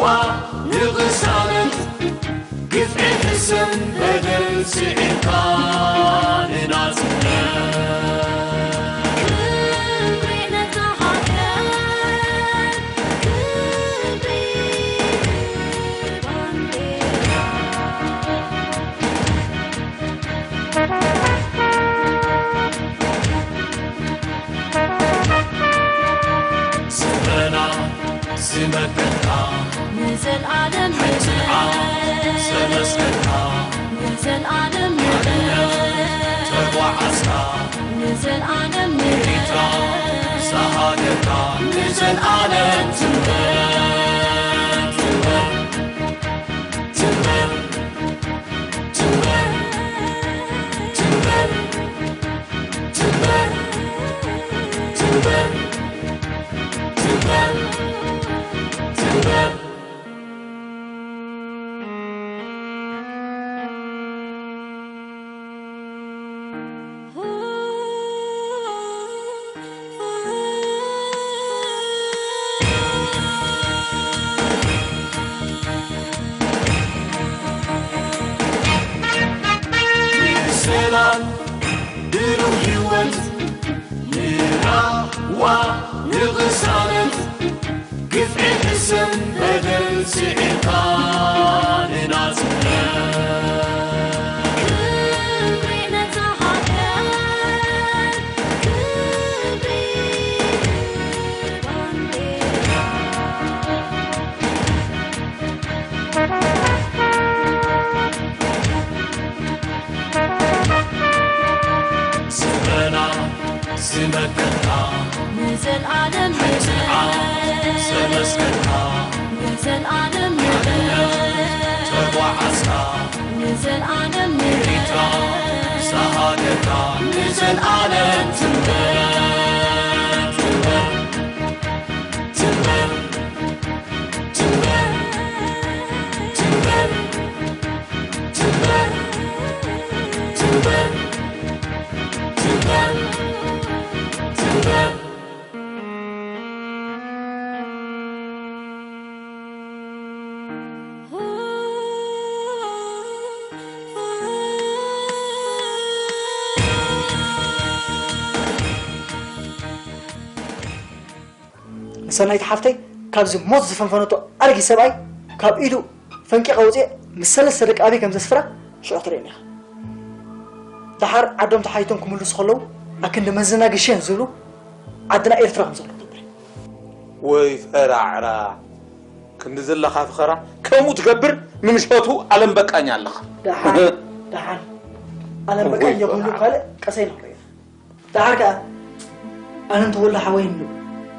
ዋ ንቕሳነት ግፍዒ ሕሰም በደል ስዒርካ ንናጽነት ክብሪ ነታ ሃገር ክብሪ ባንዴራ ስመና ስመከታ ንዘልኣለም ሕትዓ ሰመስከታ ንዘልኣለም ተጓዓዝካ ንዘልኣለም ሪታ ሳሃገርካ ንዘልኣለም ትንበር ትንበር ትንበር ትንበር ትንበር ትንበር ትንበር ትንበር ትንበር ሰላም ብሩህ ህይወት ንራዋ ንቕሳነት ግፍዒ ሕሰም በደል ስዒርካ ንናጽነት ክብሪ ነታ ሃገር ክብሪ ባንዴራ ስመና ስመከታ ንዘልኣለም ሕትዓ ሰመስከታ ንዘልኣለም ተጓዓዝካ ንዘልኣለም ሪታ ሳሃገርካ ንዘልኣለም ትንበር ትንበር ትንበር ትንበር ትንበር ንሰናይት ሓፍተይ ካብዚ ሞት ዝፈንፈነቶ ኣረጊት ሰብኣይ ካብ ኢዱ ፈንቂቐ ኣውፅኤ ምስ ሰለስተ ደቂ ኣበይ ከም ዘስፍራ ሽዑ ትርእየኒ ኢኻ። ደሓር ዓዶም ተሓይቶም ክምልሱ ከለዉ ኣክንዲ መዘናግሸን ዝብሉ ዓድና ኤርትራ ከም ዘሎ ትብል። ወይ ፈራዕራ ክንዲ ዘለኻ ፍኸራ ከምኡ ትገብር ንምሸቱ ኣለም በቃኝ ኣለኻ። ደሓን ደሓን ኣለም በቃኝ የብሉ ካልእ ቀሰይ ንኽሪኦ። ደሓር ከኣ ኣነን ተወልደ ሓወይን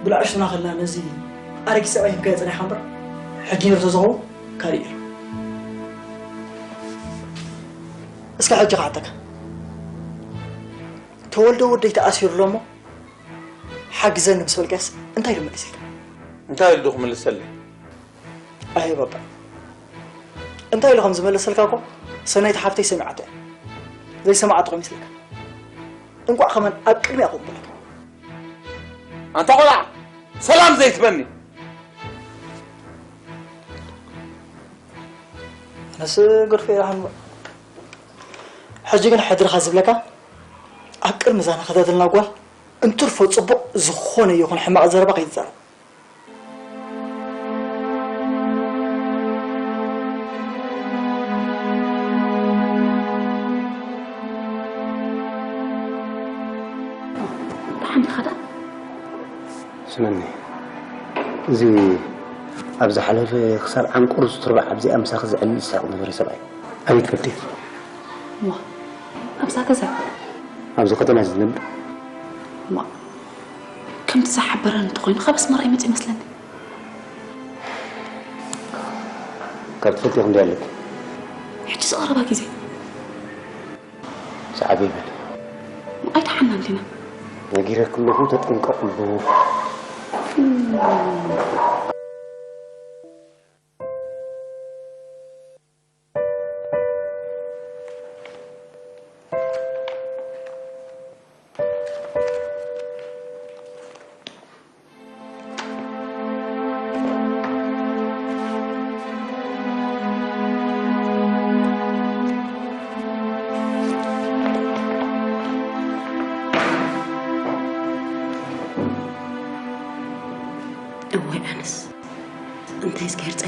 ብልዕሽትና ከለና ነዚ ኣረጊት ሰብኣይ ሂብካዮ ጸኒሕካ እምበር ሕጂ ነብሰ ዝኸውን ካልእ እዩ። እስከ ሕጂ ክሓተካ ተወልደ ወደይ ተኣሲሩ ኣሎ እሞ ሓግዘኒ ምስ በልካስ እንታይ ኢሉ መሊስልካ? እንታይ ኢሉ ዶ ክምልሰለይ? ኣየ በቃ እንታይ ኢሉ ከም ዝመለሰልካ እኮ ሰናይት ሓፍተይ ሰሚዓቶ እያ። ዘይሰማዓቶ ከሚስልካ እንቋዕ ከመን ኣብ ቅድሚኣ ኮንኩለካ። ኣንታ ቆልዓ ሰላም ዘይትበኒ ኣነስ ግርፌ ኢላሃን ሕጂ ግን ሕድርኻ ዝብለካ ኣብ ቅድሚ እዛ ንኸተትልና ጓል እንትርፎ ጽቡቕ ዝኾነ ይኹን ሕማቕ ዘረባ ከይትዛረብ። ደሓን ዲኻ ደኣ? ስመኒ፣ እዚ ኣብ ዝሓለፈ ክሳብ ዓንቁር ዝትርባዕ ኣብዚኣ ምሳኺ ዝዕልል ዝስሕቕ ዝነበረ ሰብኣይ ኣበይ ትፈልጥዮ? እሞ ኣብዛ ገዛ? ኣብዚ ከተማ ዝነብር? እሞ ከምቲ ዝሓበረኒ እንተኾይኑ ካብ ኣስመራ ይመጽእ ይመስለኒ። ካብ ትፈልጥዮ ክንደይ ኣለኪ? ሕጂ ዝቐረባ ግዜ ሰዓበይ በሊ። ኣይተሓናን ዲና? ነጊረኪ ኣለኹ ተጠንቀቕሉ።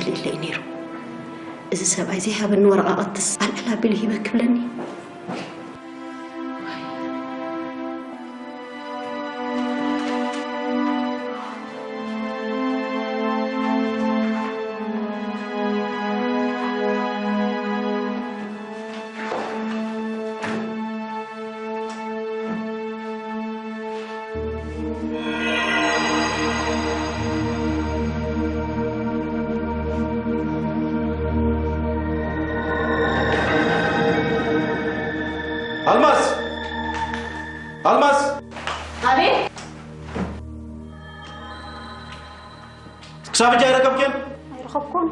ይልእለ እዩ ነይሩ። እዚ ሰብኣይ ዘይሃበኒ ወረቓቕትስ ኣልዕል ኣቢሉ ሂበ ክብለኒ። ኣልማዝ! ኣልማዝ! ኣቤት! ክሳብ ሕጂ ኣይረከብክን? ኣይረኸብኩን።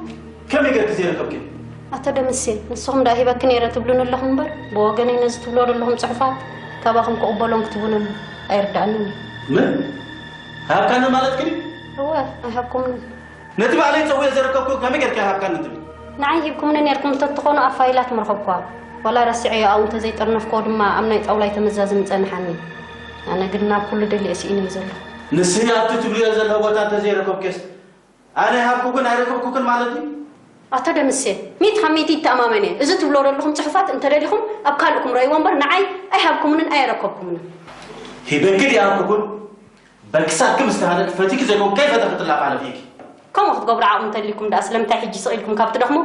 ከመይ ጌርኪ ዘይረከብክን? ኣቶ ደምሴ፣ ንስኹም ደኣ ሂበኪ ነይረ ትብሉኒ ኣለኹም እምበር፣ ብወገነይ ነዚ ትብልዎ ዘለኹም ጽሑፋት ካባኹም ክቕበሎም ክትቡንን ኣይርድኣንን እዩ። ምን? ሃብካኒ ማለት ግን? እወ፣ ኣይሃብኩምንን። ነቲ ባዕለይ ጸዊዐ ዘረከብኩ ከመይ ጌርካ ሃብካኒ ትብል? ንዓይ ሂብኩምኒ ኔርኩም እንተትኾኑ ኣብ ፋይላት ምረኸብኳ። ዋላ ረሲዐዮ ኣብኡ እንተዘይጠርነፍክዎ ድማ ኣብ ናይ ጣውላይ ተመዛዝም ይጸንሓኒ። ኣነ ግን ናብ ኩሉ ደሊየ ስኢነዮ ዘለኹ። ንስኺ ኣብቲ ትብልዮ ዘለኺ ቦታ እንተዘይረከብክዮስ ኣነ ሃብኩክን ኣይረከብኩክን ማለት ድዩ? ኣቶ ደምሴ፣ ሚእቲ ካብ ሚእቲ ይተኣማመን እየ። እዚ ትብሎ ዘለኹም ጽሑፋት እንተደሊኹም ኣብ ካልእኩም ረእይዎ እምበር ንዓይ ኣይሃብኩምንን ኣየረከብኩምንን። ሂበኪ ድየ ሃብኩክን? በክሳትኪ ምስ ተሃደድ ፈቲኪ ዘይኮን ከይፈተኺ ትላፋለፊ ኢኪ። ከምኡ ክትገብሩ ዓቕሚ እንተልይኩም ደኣ ስለምንታይ ሕጂ ስቕ ኢልኩም ካብ ትደኽሙ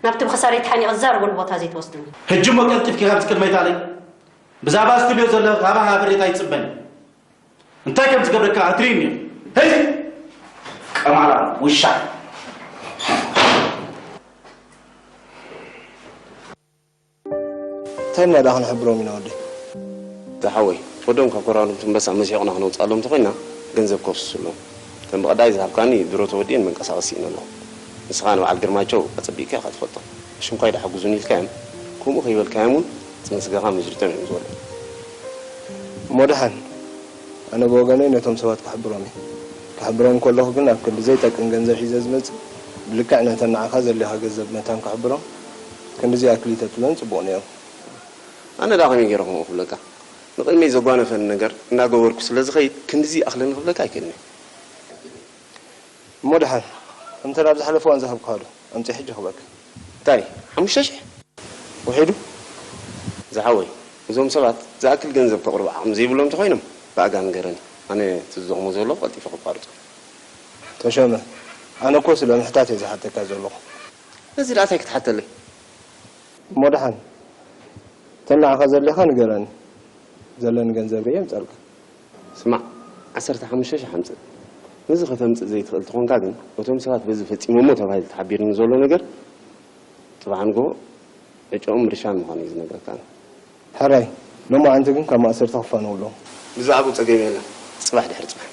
ናብቲ ብኽሳረይ ተሓኒቐ ዝዛረበሉ ቦታ ዘይትወስዱኒ? ሕጂ እሞ ቀልጢፍኪ ካብዚ ቅድመይ ትኣለይ። ብዛዕባ እዚ ትብልዮ ዘለኺ ካባኺ ሓበሬታ ኣይጽበን። እንታይ ከም ዝገብረካ ክትርእይኒ ኢኺ። ሄይ! ቀማላ ውሻ። እንታይ ኢልና ደኣ ክንሕብሮም ኢና ወደይ? ዝሓወይ፣ ወዶም ካብ ኮራሉም ትንበሳ መስሒቕና ክነውፅኣሎም እንተኾይና ገንዘብ ከፍስሱ ኣለዎም። እተን ብቐዳይ ዝሃብካኒ ድሮ ተወዲኤን መንቀሳቐሲ ስኢነ ኣለኹ። ንስኻ ንበዓል ግርማቸው ኣጸቢቕካ ኢኻ ትፈልጦም። ኣሽንኳይ ደኣ ሓግዙኒ ኢልካዮም፣ ከምኡ ከይበልካዮም እውን ጽን ስጋኻ መጅሪቶም እዮም ዝበሉ። እሞ ደሓን፣ ኣነ ብወገነይ ነቶም ሰባት ክሕብሮም እየ። ክሕብሮም ከለኹ ግን ኣብ ክንዲ ዘይጠቅም ገንዘብ ሒዘ ዝመጽእ፣ ብልክዕ ነተን ንዓኻ ዘድልያኻ ገንዘብ መታን ክሕብሮም፣ ክንድዚ ይኣክል እዩ ተትብሎኒ ጽቡቕ ነይሩ። ኣነ ደኣ ከመይ ገይረ ከምኡ ክብለካ? ንቕድመይ ዘጓነፈኒ ነገር እናገበርኩ ስለ ዝኸይድ ክንድዚ ይኣኽለኒ ክብለካ ኣይክእልን እየ። እሞ ደሓን፣ ከምተን ኣብ ዝሓለፈ እዋን ዝሃብኩኻ ዶ? ኣምጺእ ሕጂ ክህበካ። እንታይ? ሓሙሽተ ሽሕ? ውሒዱ? ዝሓወይ፣ እዞም ሰባት ዝኣክል ገንዘብ ከቕርቡ ዓቕሚ ዘይብሎም እንተኾይኖም ብኣጋ ንገረኒ። ኣነ እቲ ዝደኽሞ ዘለኹ ቀልጢፈ ከቋርጾ። ተሾመ፣ ኣነ እኮ ስለ ምሕታት እየ ዝሓተካ ዘለኹ። ነዚ ደኣ እንታይ ክትሓተለይ? እሞ ደሓን፣ እተን ንዓኻ ዘድልያኻ ንገረኒ። ዘለኒ ገንዘብ ርእየ የምጸልካ። ስማዕ፣ ዓሰርተ ሓሙሽተ ሽሕ ኣምጽእ። ነዚ ከተምጽእ ዘይትኽእል ተኾንካ ግን፣ እቶም ሰባት በዚ ፈጺሞሞ ተባሂሉ ተሓቢሩኒ ዘሎ ነገር፣ ጽባሕ ንግሆ ዕጨኦም ምርሻን ምዃኑ እዩ ዝነግረካ። ሕራይ፣ ሎማዓንቲ ግን ካብ ማእሰርቲ ክፋነዉ ኣለዎም። ብዛዕባኡ ጸገም የለን። ጽባሕ ድሕሪ ጽባሕ።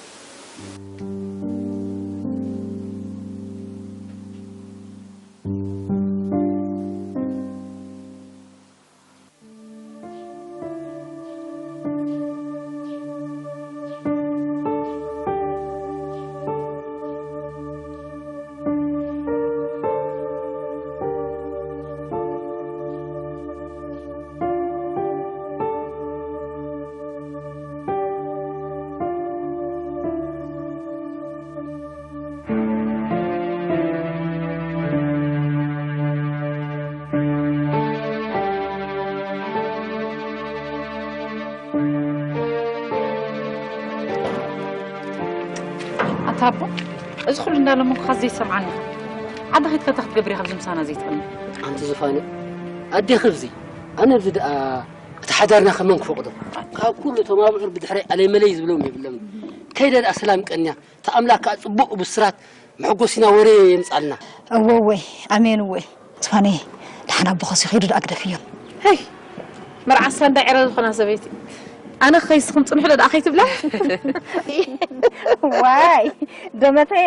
ኣታ ኣቦ፣ እዚ ኩሉ እንዳለመንኩኻ ዘይሰምዓኒ ኢኻ። ዓዲ ኸድካ እንታይ ክትገብር ኢኻ ኣብዚ ምሳና ዘይትቕኒ? ኣንቲ ዝፋነ፣ ኣዴኺ ኣብዚ፣ ኣነ ኣብዚ ደኣ እቲ ሓዳርና ከመን ክፈቕዶ? ካብ ኩሉ እቶም ኣብዑር ብድሕረይ ኣለይ መለይ ዝብሎም የብሎምን። ከይደ ደኣ ሰላም ቀንያ፣ እቲ ኣምላክ ከኣ ጽቡቕ ብስራት መሐጎሲና ወረ የምጻልና። እወወይ፣ ኣሜን እወይ። ዝፋነየ፣ ደሓን ኣቦኸሲ ኺዱ ደኣ ግደፍዮ። ሄይ፣ መርዓ ሳንዳ ዕረ ዝኾና ሰበይቲ። ኣነ ኸይስኽም ጽንሑ ዶ ደኣ ኸይትብላ? ዋይ፣ ደመተየ፣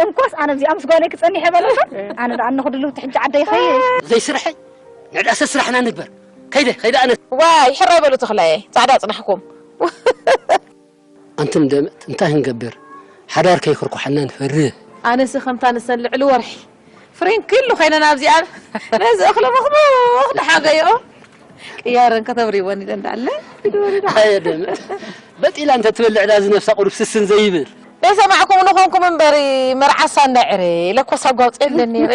እንኮስ ኣነ ኣብዚኣ ምስ ጓለይ ክጸኒሕ እየ በለካ። ኣነ ደኣ እነኹ ድልውቲ ሕጂ ዓደይ ይኸይድ። ዘይስርሐይ፣ ንዕዳሰ ስራሕና ንግበር። ከይደ፣ ከይደ ኣነ። ዋይ፣ ሕራይ በሉ ተኽላየ፣ ጻዕዳ ጽናሕኩም። ኣንትም ደመት እንታይ ክንገብር? ሓዳር ከይክርኩሓና ንፈርህ። ኣነስ ከምታ ንሰን ልዕሊ ወርሒ ፍሬን ክሉ ኮይነን ኣብዚኣን ነዚ እኽሊ ምኽሙኽ ንሓገይኦ ቅያረን ከተብርይወን ኢለን ዳኣለ። ኣየ ደመት፣ በጢላ እንተ ትበልዕ ዳዚ ነፍሳ ቁሩብ ስስን ዘይብል። ዘይሰማዕኩም ንኾንኩም እምበሪ፣ መርዓሳ እንዳዕረ ኢለ ኮሳ ጓውፀ እንደ ነይረ።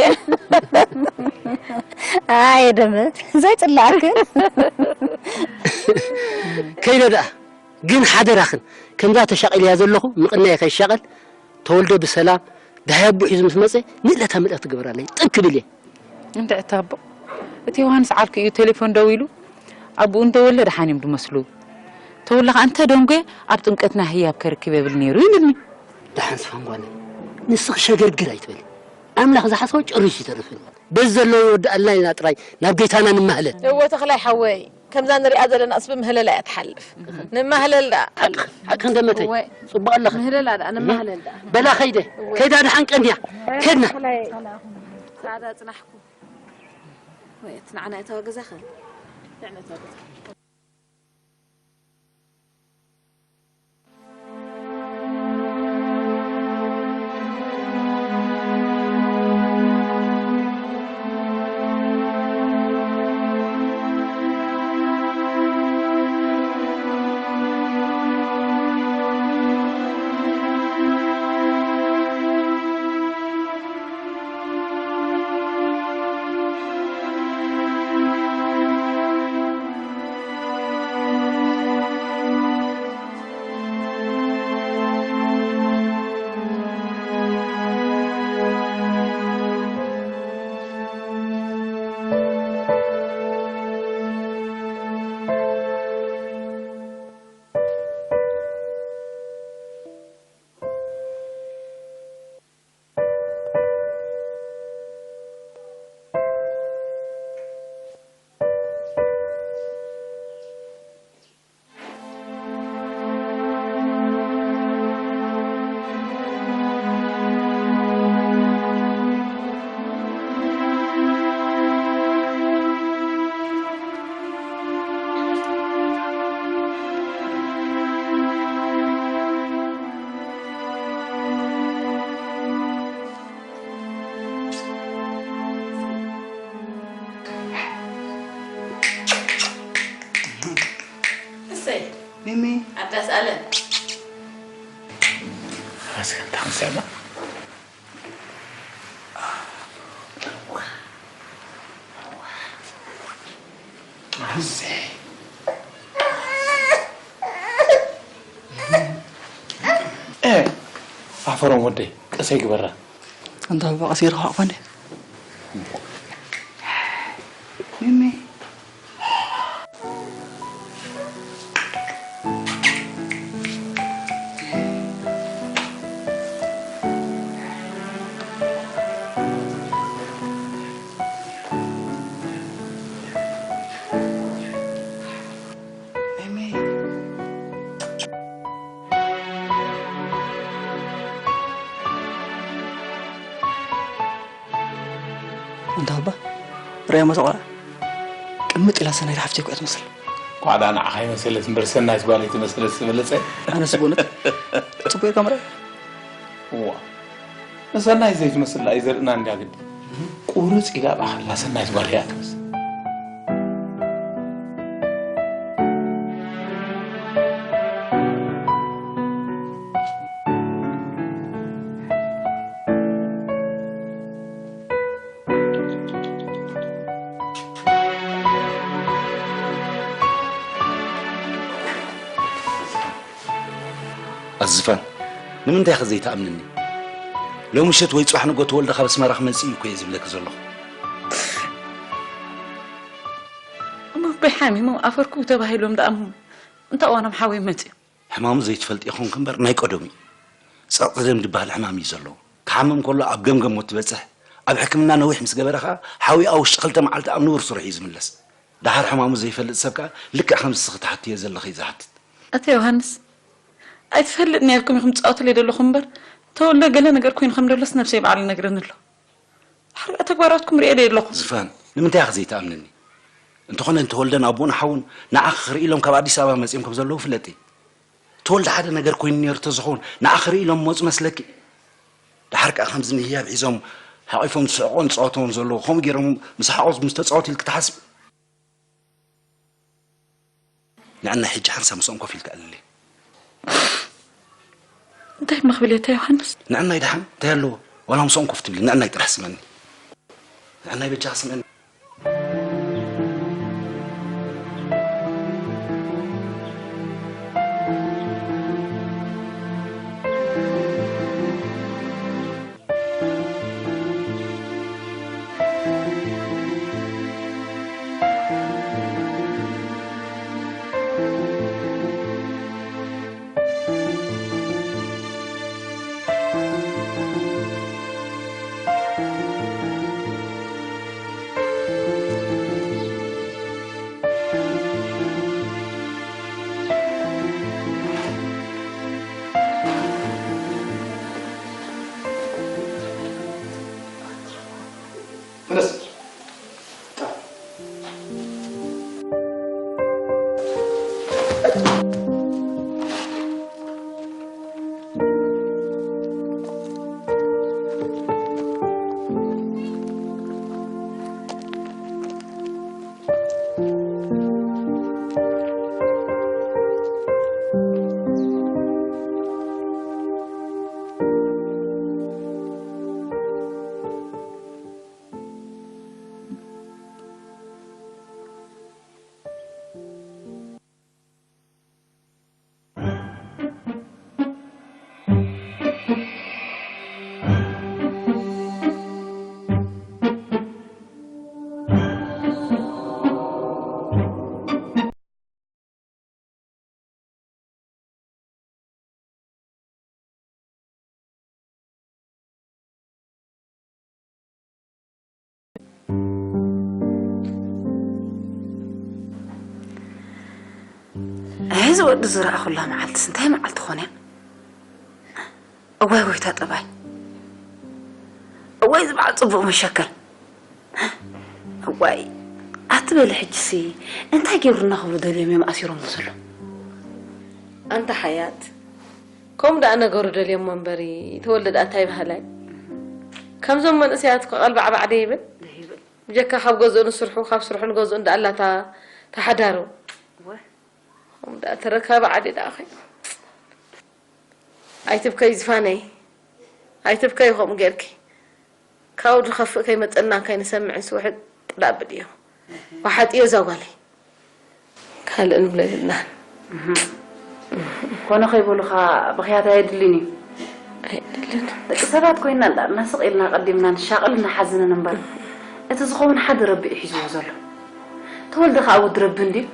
ኣየ ደመ፣ ዘይፅላእክን። ከይደ ደኣ፣ ግን ሓደራኽን፣ ከምዛ ተሻቒልያ ዘለኹ ምቕናየ ከይሻቐል፣ ተወልደ ብሰላም፣ ደሃይ ኣቦ ሒዙ ምስ መጸ፣ ምእለታ ምእለት ትግበራለይ። ጥብ ክብል እየ። እንድዒ እታ ኣቦ፣ እቲ ዮሃንስ ዓርኩ እዩ ቴሌፎን ደዊሉ፣ ኣቦኡ እንተወለ ደሓን እዮም ዝመስሉ። ተወለ ኸኣ እንተ ደንጎየ፣ ኣብ ጥምቀትና ህያብ ከርክብ የብል ነይሩ ይብልኒ። ደሓን ስፋን ጓለይ፣ ንስኺ ሸገርግር ኣይትበሊ። ኣምላኽ ዝሓሰቦ ጨሪሱ ይተርፍን። በዚ ዘለዎ ይወድኣልና ኢልና ጥራይ ናብ ጌታና ንማህለል። እወ ተኽላይ ሓወይ፣ ከምዛ ንሪኣ ዘለናስ ብምህለላ እያ ትሓልፍ። ንማህለል ደኣ። ሓቂ፣ ሓቂ እንደመተይ። እወ። ጽቡቕ ኣለኺ። ምህለላ ደኣ፣ ንማህለል ደኣ። በላ ኸይደ፣ እወ። ከይዳ ደሓን ቀንያ። ከድና። ጻዕዳ ጽናሕኩ። ወይ፣ እቲ ንዓና እተዋ ገዛኸ? ንዕና እተዋ ገዛኸ? እሰይ። ሚሚ። ኣዳስ ኣለ። ኣስከንታ ክሰማ። እሰይ። እ፣ ኣፈሮም ወደይ፣ ቀሰይ ግበራ። ኣንታ ኣባ ቀሲርካ ኣቕፋ እንዴ? ሚሚ። ሚሚ። ኣንታ ኣባ፣ ርኣያ መታ ቆልዓ። ቅምጥ ኢላ ሰናይ ሓፍተይ እኮ እያ ትመስል። እንኳዕ ደኣ ንዓኻ ይመሰለት እምበር ሰናይት ጓለይ ትመስለስ ዝበለጸ። ኣነስ ብእውነት ጽቡቕ ኢልካ ምርኣይ። እዋ፣ ንሰናይት ዘይትመስል ደኣ እዩ ዘርእና እንድያ ግዲ። ቁርጽ ኢላ ብኣኽላ ሰናይት ጓል እያ ትመስል። ኣዝፋን፣ ንምንታይ ኢኺ ዘይትኣምንኒ? ሎሚ ምሸት ወይ ጽባሕ ንጎ ተወልደ ካብ ኣስመራ ክመጽእ እዩ እኮ እየ ዝብለኪ ዘለኹ። እሞ ኣቦይ ሓሚሞም ኣፈርኩ ተባሂሎም ደኣ እሞ እንታይ እዋኖም ሓወይ መጽኡ? ሕማሙ ዘይትፈልጢ ይኾንኪ እምበር ናይ ቀደሙ እዩ። ጸቕጢ ደም ዝበሃል ሕማም እዩ ዘለዎ። ክሓምም ከሎ ኣብ ገምገም ሞት ትበጽሕ። ኣብ ሕክምና ነዊሕ ምስ ገበረ ከኣ ሓውዩ ኣብ ውሽጢ ክልተ መዓልቲ ኣብ ንቡር ስርሑ እዩ ዝምለስ። ደሓር ሕማሙ ዘይፈልጥ ሰብ ከኣ ልክዕ ከምዚ ንስኺ ትሓትዮ ዘለኺ እዩ ዝሓትት። ኣቶ ዮሃንስ፣ ኣይትፈልጥን ኢልኩም ኢኹም ትጻወቱለይ ዘለኹም እምበር፣ ተወልደ ገለ ነገር ኮይኑ ከም ዘሎስ ነብሰይ ባዕሉ ይነግረኒ ኣሎ። ድሕሪ ተግባራትኩም ርእየ ኣለኹ። ዝፋን፣ ንምንታይ ኢኺ ዘይትኣምንኒ? እንተኾነ ንተወልደን ኣቦኡን ሓውን ንዓኺ ክርኢ ኢሎም ካብ ኣዲስ ኣበባ መጺኦም ከም ዘለዉ ፍለጢ። ተወልደ ሓደ ነገር ኮይኑ ነይሩ ተዝኸውን ንዓኺ ክርኢ ኢሎም መጹ መስለኪ? ደሓር ከኣ ከምዚ ንህያብ ሒዞም ሓቒፎም ዝስሕቑን ዝጻወቱን ዘለዉ ከምኡ ገይሮም ምስ ሓቑ ምስ ተጻወቱ ኢልኪ ትሓስቢ? ንዕና ሕጂ ሓንሳብ ምስኦም ኮፍ ኢልኪ ኣለሊ። እንታይ መኽብል እየ፣ ዮሃንስ? ንዕናይ ደሓን እንታይ ኣለዎ? ዋላ ምስኦም ኮፍ ትብሊ፣ ንዕናይ ጥራሕ ስመኒ። ንዕናይ በጃኻ ስምዕኒ። እዚ ወዲ ዝረኣኹላ መዓልትስ እንታይ መዓልቲ ኾነ? እዋይ ጎይታ ጠባይ፣ እዋይ እዚ በዓል ጽቡቕ መሸከል። እዋይ ኣትበሊ። ሕጅሲ እንታይ ገይሩና ክብሉ ደልዮም እዮም ኣሲሮም ዘሎ? ኣንታ ሓያት፣ ከምኡ ደኣ ነገሩ ደልዮሞ እምበሪ፣ ተወልደ ደኣ እንታይ በሃላይ? ከምዞም መንእሰያት እኮ ቀልቢ ዓባዕደ ይብል። ደይብል። ብጀካ ካብ ገዝኡ ንስርሑ፣ ካብ ስርሑ ንገዝኡ እንዳኣላታ ተሓዳሩ። ወ- ከምኡ ደኣ ተረካቢ ዓዲ ደኣ ኸይ። ኣይትብከይ ዝፋነይ፣ ኣይትብከይ ከምኡ ጌርኪ። ካብኡ ዝኸፍእ ከይመጸና ከይንሰምዕን ስውሕጥ ጥላብል እዮ። ወሓጥ እዮ እዛ ጓለይ። ካልእ ንብሎ የብልናን። ኮነ ከይበሉኻ ብኽያት ኣየድልን እዩ። ኣይድልን። ደቂ ሰባት ኮይና እንዳ እናስቕ ኢልና ቀዲምና ንሻቕል ንሓዝንን እምበር፣ እቲ ዝኸውን ሓደ ረቢ እዩ ሒዝዎ ዘሎ። ተወልደ ኸኣ ወዲ ረቢ እንድዩ።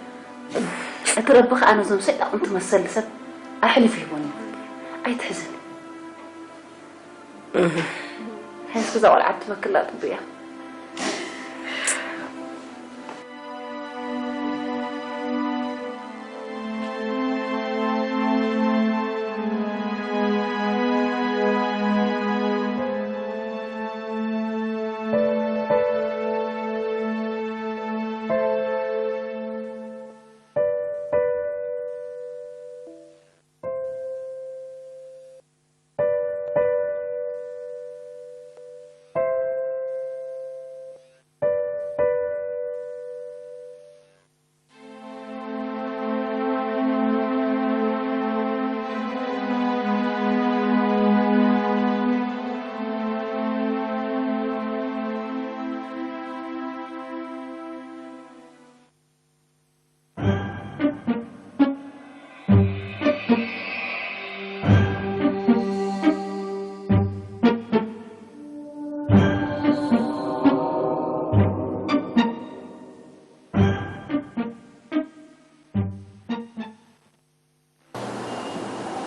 እቲ ረቢ ኸኣ ነዞም ሰይጣን ትመሰል ሰብ ኣሕሊፉ ሂቦኒ። ኣይትሕዘኒ። እህ። ሕዝኪ እዛ ቆልዓ ትበክላ ጥቡያ።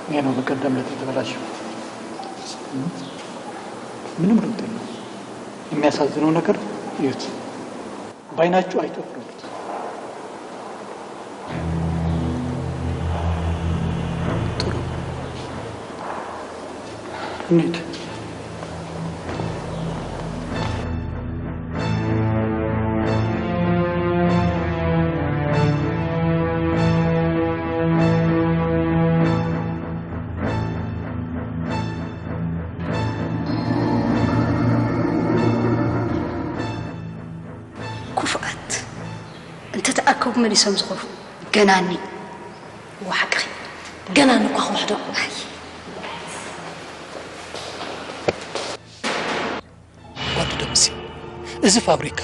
ይሄ ነው በቀደም ዕለት የተበላሸው። ምንም ለውጥ የለም። የሚያሳዝነው ነገር እዩት። በአይናችሁ አይቶ ፍረዱት። ጥሩ። እንሂድ። ክፉኣት እንተተኣከቡ መሊሶም ዝኸፍኡ ገናኒ። እዋ ሓቅኺ። ገናኒ እኳ ክውሕዶ። ኣይ። እዚ ፋብሪካ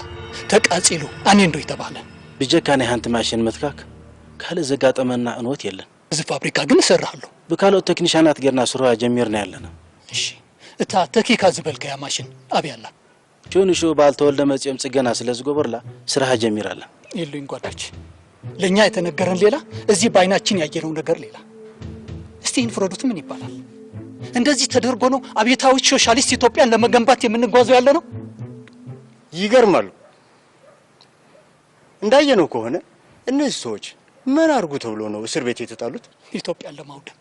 ተቃጺሉ ኣኔንዶ ይተባህለ። ብጀካ ናይ ሓንቲ ማሽን ምትካክ ካልእ ዘጋጠመና ዕንወት የለን። እዚ ፋብሪካ ግን እሰርሕ ኣሎ። ብካልኦት ቴክኒሻናት ጌርና ስርዋ ጀሚርና ኣለና። እሺ፣ እታ ተኪካ ዝበልካያ ማሽን ኣበይ ኣላ? ሽዑ ንሽዑ በዓል ተወልደ መጺኦም ጽገና ስለ ዝገበሩላ ስራሓ ጀሚራ ኣላ። ይሉኝ ጓዶች፣ ለእኛ የተነገረን ሌላ፣ እዚህ በአይናችን ያየነው ነገር ሌላ። እስቲ ይህን ፍረዱት፣ ምን ይባላል? እንደዚህ ተደርጎ ነው አብዮታዊ ሶሻሊስት ኢትዮጵያን ለመገንባት የምንጓዘው ያለ ነው? ይገርማሉ። እንዳየነው ከሆነ እነዚህ ሰዎች ምን አርጉ ተብሎ ነው እስር ቤት የተጣሉት? ኢትዮጵያን ለማውደም፣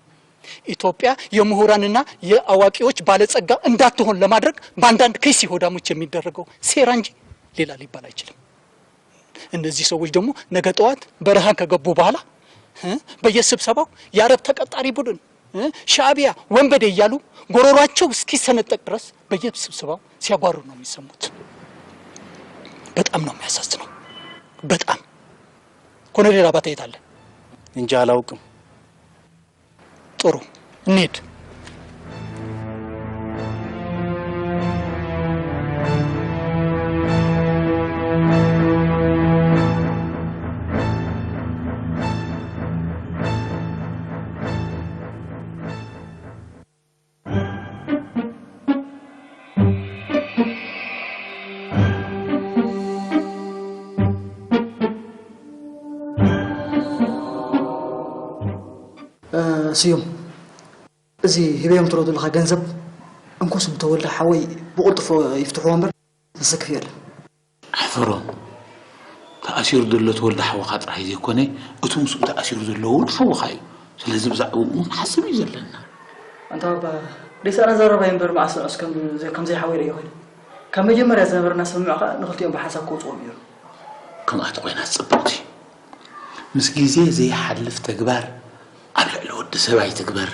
ኢትዮጵያ የምሁራንና የአዋቂዎች ባለጸጋ እንዳትሆን ለማድረግ በአንዳንድ ከይሲ ሆዳሞች የሚደረገው ሴራ እንጂ ሌላ ሊባል አይችልም። እነዚህ ሰዎች ደግሞ ነገ ጠዋት በረሃ ከገቡ በኋላ እ በየስብሰባው የአረብ ተቀጣሪ ቡድን እ ሻዕቢያ ወንበዴ እያሉ ጎሮሯቸው እስኪሰነጠቅ ድረስ በየስብሰባው ሲያጓሩ ነው የሚሰሙት። በጣም ነው የሚያሳዝነው። በጣም ኮሎኔል አባተ የት አለ? እንጃ አላውቅም። ጥሩ እንሂድ። ስዩም፣ እዚ ሂበዮም ትብሎ ዘለኻ ገንዘብ እንኮ ስም ተወልደ ሓወይ ብቕልጡፍ ይፍትሕዎ እምበር ዘሰክፍ የለን። ሕፈሮም፣ ተኣሲሩ ዘሎ ተወልደ ሓውኻ ጥራይ ዘይኮነ፣ እቲ ምስኡ ተኣሲሩ ዘሎ እውን ሓውኻ እዩ። ስለዚ ብዛዕባኡ እውን ክንሓስብ እዩ ዘለና። ኣንታ ባባ፣ ደይሰኣና ዘረባ እዩ እምበር መዓስ ንዑስ ከም ዘይሓወይ ርእዮ ኮይኑ። ካብ መጀመርያ ዝነበረና ስምምዕ ኸኣ ንኽልቲኦም ብሓንሳብ ከውጽኦም ነይሩ። ከምኣ ተኾይናስ ጽብቕቲ። ምስ ግዜ ዘይሓልፍ ተግባር ኣብ ልዕሊ ወዲ ሰብ ኣይትግበር፣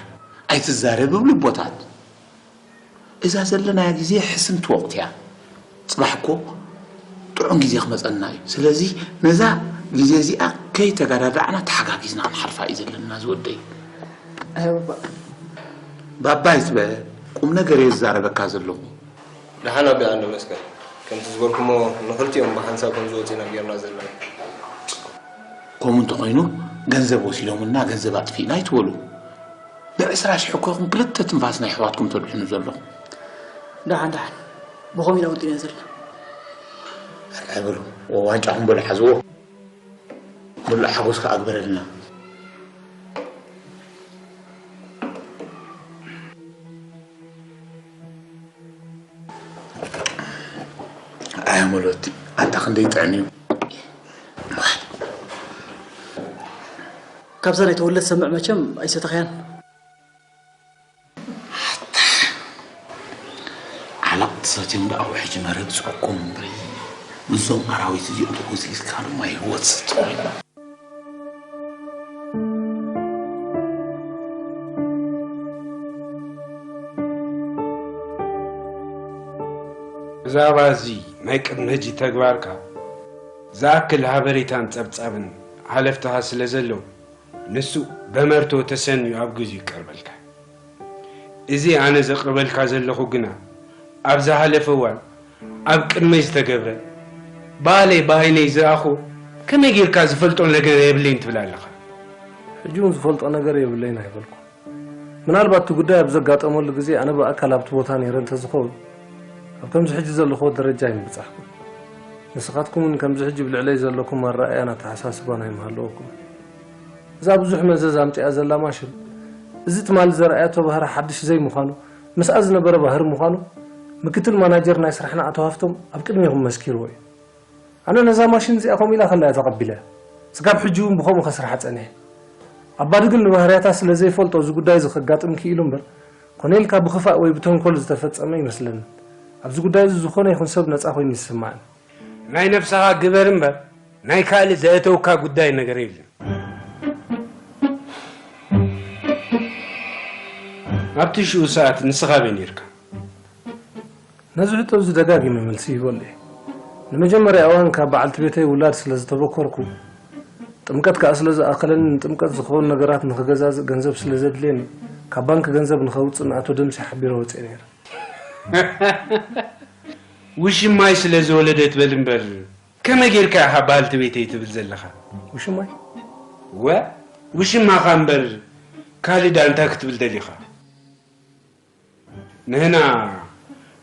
ኣይትዛረብ ይብሉ ኣቦታት። እዛ ዘለናያ ግዜ ሕስምቲ ወቕቲ እያ። ጽባሕ እኮ ጥዑም ግዜ ክመጸና እዩ። ስለዚ ነዛ ግዜ እዚኣ ከይተጋዳዳዕና ተሓጋጊዝና ክንሓልፋ እዩ ዘለና ዝወደይ። ኣይ ባባ። ባባ ኣይትበል፣ ቁም ነገር እየ ዝዛረበካ ዘለኹ። ደሓን ኣቢ ዓንደ መስቀል፣ ከምቲ ዝበልኩሞ ንኽልቲኦም ብሓንሳብ ከም ዝወጹ ኢና ጌርና ዘለና። ከምኡ እንተኾይኑ ገንዘብ ወሲዶምልና ገንዘብ ኣጥፊእና ኣይትበሉ። ብዕስራ ሽሕ እኮ ኢኹም ክልተ ትንፋስ ናይ ኣሕዋትኩም ተድሕኑ ዘለኹም። ደሓን ደሓን ብኸምኡ ኢና ወጢና ዘለና። ኣርኣይ በሉ ዋንጫኹም በሉ ሓዝዎ። ምሉእ ሓጎስ ከኣ ግበረልና። ኣያ መሎቲ ኣታ ክንደይ ጥዕም እዩ። ካብዛ ናይ ተወልደ ትሰምዕ መቸም ኣይሰተኽያን። ዓላቕ ትሰትዮም ደኣ ውሕጅ መረብ ጽቁም እምበይ ምስዞም ኣራዊት እዚኦም ተጎዚልካ ድማ ይህወት ስጥቕ። ብዛዕባ እዚ ናይ ቅድሚ ሕጂ ተግባርካ ዝኣክል ሃበሬታን ጸብጻብን ሓለፍትኻ ስለ ዘለዉ፣ ንሱ በመርቶ ተሰንዩ ኣብ ግዜኡ ይቀርበልካ። እዚ ኣነ ዘቕርበልካ ዘለኹ ግና ኣብ ዝሓለፈ እዋን ኣብ ቅድመይ ዝተገብረ፣ ባዕለይ ብዓይነይ ዝረኣኹ፣ ከመይ ጌርካ ዝፈልጦ ነገር የብለይን ትብል ኣለኻ? ሕጂ እውን ዝፈልጦ ነገር የብለይን ኣይበልኩን። ምናልባት እቲ ጉዳይ ኣብ ዘጋጠመሉ ግዜ ኣነ ብኣካል ኣብቲ ቦታ ነይረ እንተዝኸውን ኣብ ከምዚ ሕጂ ዘለኽዎ ደረጃ ኣይምበጻሕኩን። ንስኻትኩም እውን ከምዚ ሕጂ ብልዕለይ ዘለኩም ኣረኣእያን ኣተሓሳስባን ኣይምሃለወኩምን። እዛ ብዙሕ መዘዝ ኣምጺኣ ዘላ ማሽን፣ እዚ ትማሊ ዘርኣያቶ ባህሪ ሓድሽ ዘይምዃኑ፣ ምስኣ ዝነበረ ባህሪ ምዃኑ ምክትል ማናጀር ናይ ስራሕና ኣቶ ሃፍቶም ኣብ ቅድሜኹም መስኪርዎ እዩ። ኣነ ነዛ ማሽን እዚኣ ከምኡ ኢላ ከላ እያ ተቐቢለያ። ስጋብ ሕጂ እውን ብኸምኡ ከስርሓ ጸኒሐ። ኣባዲ ግን ንባህርያታ ስለ ዘይፈልጦ እዚ ጉዳይ እዚ ከጋጥም ክኢሉ እምበር፣ ኮነ ኢልካ ብኽፋእ ወይ ብተንኮል ዝተፈጸመ ኣይመስለንን። ኣብዚ ጉዳይ እዚ ዝኾነ ይኹን ሰብ ነጻ ኮይኑ ይስማዓኒ። ናይ ነብስኻ ግበር እምበር ናይ ካልእ ዘእተውካ ጉዳይ ነገር የለን። ኣብቲ ሽኡ ሰዓት ንስኻ ኣበይ ነይርካ? ነዚ ሕቶ እዚ ደጋጊመ መልሲ ይህበሉ እየ። ንመጀመርያ እዋን ካብ በዓልቲ ቤተይ ውላድ ስለ ዝተበኮርኩ፣ ጥምቀት ከኣ ስለ ዝኣኸለኒ ንጥምቀት ዝኸውን ነገራት ንኽገዛዝእ ገንዘብ ስለ ዘድልየኒ ካብ ባንክ ገንዘብ ንኸውጽእ ንኣቶ ደምሴ ሓቢረ ወጺኤ ነይረ። ውሽማይ ስለ ዝወለደት በል እምበር፣ ከመይ ጌርካ ኢኻ በዓልቲ ቤተይ ትብል ዘለኻ? ውሽማይ? ወ ውሽማኻ እምበር፣ ካልእ ደኣ እንታይ ክትብል ደሊኻ? ንህና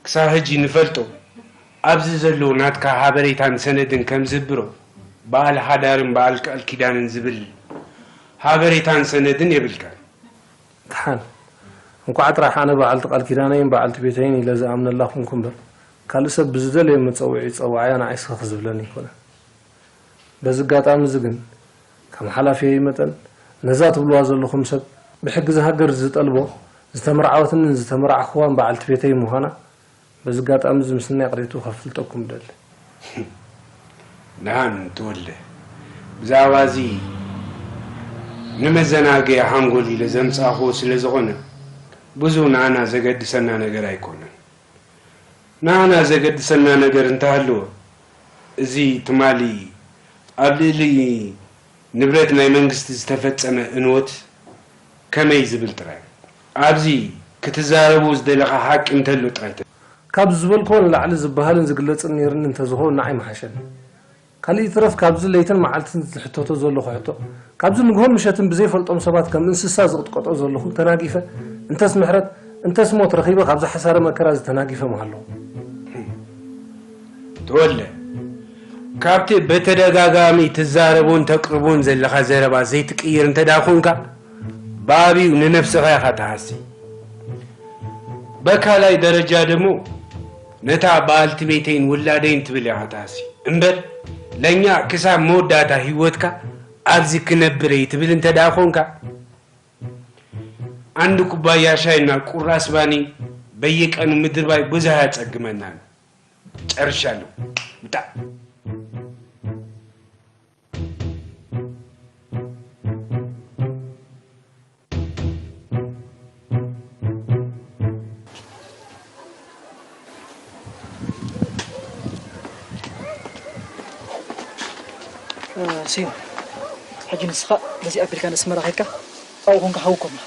ክሳብ ሕጂ ንፈልጦ፣ ኣብዚ ዘሎ ናትካ ሓበሬታን ሰነድን ከም ዝህብሮ፣ በዓል ሓዳርን በዓል ቃል ኪዳንን ዝብል ሓበሬታን ሰነድን የብልካን። ደሓን፣ እንኳዕ ጥራሕ ኣነ በዓልቲ ቃል ኪዳነይን በዓልቲ ቤተይን ኢለ ዝኣምነላ ኩንኩ እምበር፣ ካልእ ሰብ ብዝደለዮ መጸውዒ ይጸውዓያ፣ ንዓይ ስኽኽ ዝብለኒ ኣይኮነን። በዚ ኣጋጣሚ እዚ ግን፣ ከም ሓላፊየይ መጠን፣ ነዛ ትብልዋ ዘለኹም ሰብ፣ ብሕጊ ዝሃገር ዝጠልቦ፣ ዝተመርዓወትን ዝተመራዕኽዋን በዓልቲ ቤተይ ምዃና፣ በዚ ኣጋጣሚ እዚ ምስናይ ይቕሬቱ ከፍልጠኩም እደሊ። ደሓን ተወልደ፣ ብዛዕባ እዚ ንመዘናግዒ ሓንጎል ኢለ ዘምጻእኽዎ ስለ ዝኾነ፣ ብዙ ንዓና ዘገድሰና ነገር ኣይኮነን። ንዓና ዘገድሰና ነገር እንተሃለወ፣ እዚ ትማሊ ኣብ ልዕሊ ንብረት ናይ መንግስቲ ዝተፈጸመ እንወት ከመይ ዝብል ጥራይ። ኣብዚ ክትዛረቡ ዝደለኻ ሓቂ እንተሎ ጥራይ ተ- ካብ ዝበልክዎ ንላዕሊ ዝበሃልን ዝግለጽን ነይርኒ እንተዝኸውን ንዓይ ምሓሸኒ። ካልእ ይትረፍ ካብዚ ለይትን መዓልትን ዝሕተቶ ዘለኹ ሕቶ፣ ካብዚ ንግሆን ምሸትን ብዘይፈልጦም ሰባት ከም እንስሳ ዝቕጥቀጦ ዘለኹ ተናጊፈ፣ እንተስ ምሕረት፣ እንተስ ሞት ረኺበ ካብዚ ሓሳረ መከራ እዚ ተናጊፈ ምሃለኹ። ተወልደ፣ ካብቲ በተደጋጋሚ ትዛረቦን ተቅርቦን ዘለኻ ዘረባ ዘይትቅይር እንተ ደኣ ኾንካ፣ ብዓቢኡ ንነብስኻ ኢኻ ትሃሲ። በካልኣይ ደረጃ ደሞ ነታ በዓልቲ ቤተይን ውላደይን ትብል ኢኻ ትሃሲ። እምበር ለኛ ክሳብ መወዳእታ ህይወትካ ኣብዚ ክነብር እየ ትብል እንተ ደኣ ኾንካ፣ ዓንዲ ኩባያ ሻይና ቁራስ ባኒ በየቀኑ ምድርባይ ብዙሕ ኣየጸግመናን። ጨርሻለሁ። ምጣ። ስዩም፣ ሕጂ ንስኻ በዚ ኣቢልካ ንኣስመራ ከይድካ ኣብኡ ኮንካ ሓዊ ኮና።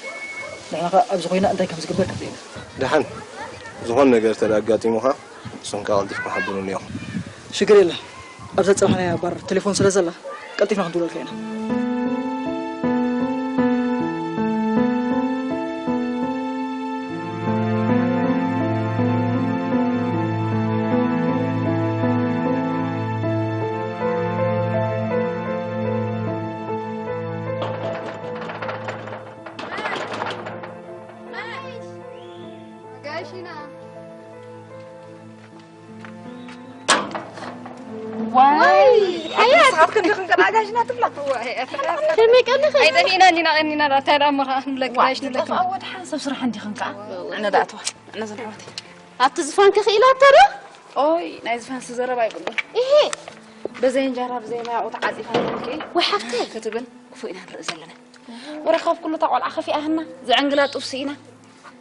ንሕና ኸኣ ኣብዚ ኮይና እንታይ ከም ዝግበር ክንርኢ ኢና። ደሓን፣ ዝኾነ ነገር እንተ ኣጋጢሙኻ ንስኹም ከኣ ቀልጢፍኩም ሓብሩኒ ኢኹም። ሽግር የለን። ኣብዛ ዝጸናሕናያ ባር ቴሌፎን ስለ ዘላ ቀልጢፍና ክንድውለልካ ኢና። ዋይ ሓያት ንስኻትክን ዲኽን ቀናጋሽና ትብላ? ከመይ ቀኒኺ? ኣይጠፊእና እንዲና ቀኒና ዳ እንታይ ደኣ እሞ ኸዓ ንብለኪ ዋይ ጋሽ ንብለኪ። ዝጠፍኣ ወድሓን ሰብ ስራሕ እንዲኽን ከዓ ኣነ ደኣ እተዋ ኣነ ዘንሕወተይ ኣብቲ ዝፋንኪ ክኢላቶ ዶ? ኦይ ናይ ዝፋንሲ ዘረባ የብሉን። እሄ በዘይ እንጀራ ብዘይ ማይ ኣብኡ ተዓፂፋ ትብልኪ ወይ ሓፍተይ ክትብል ክፉእ ኢና ንርኢ ዘለና። ወረ ካብ ኩሉ እታ ቆልዓ ከፊኣህና ዘዕንግላ ጡፍ ስኢና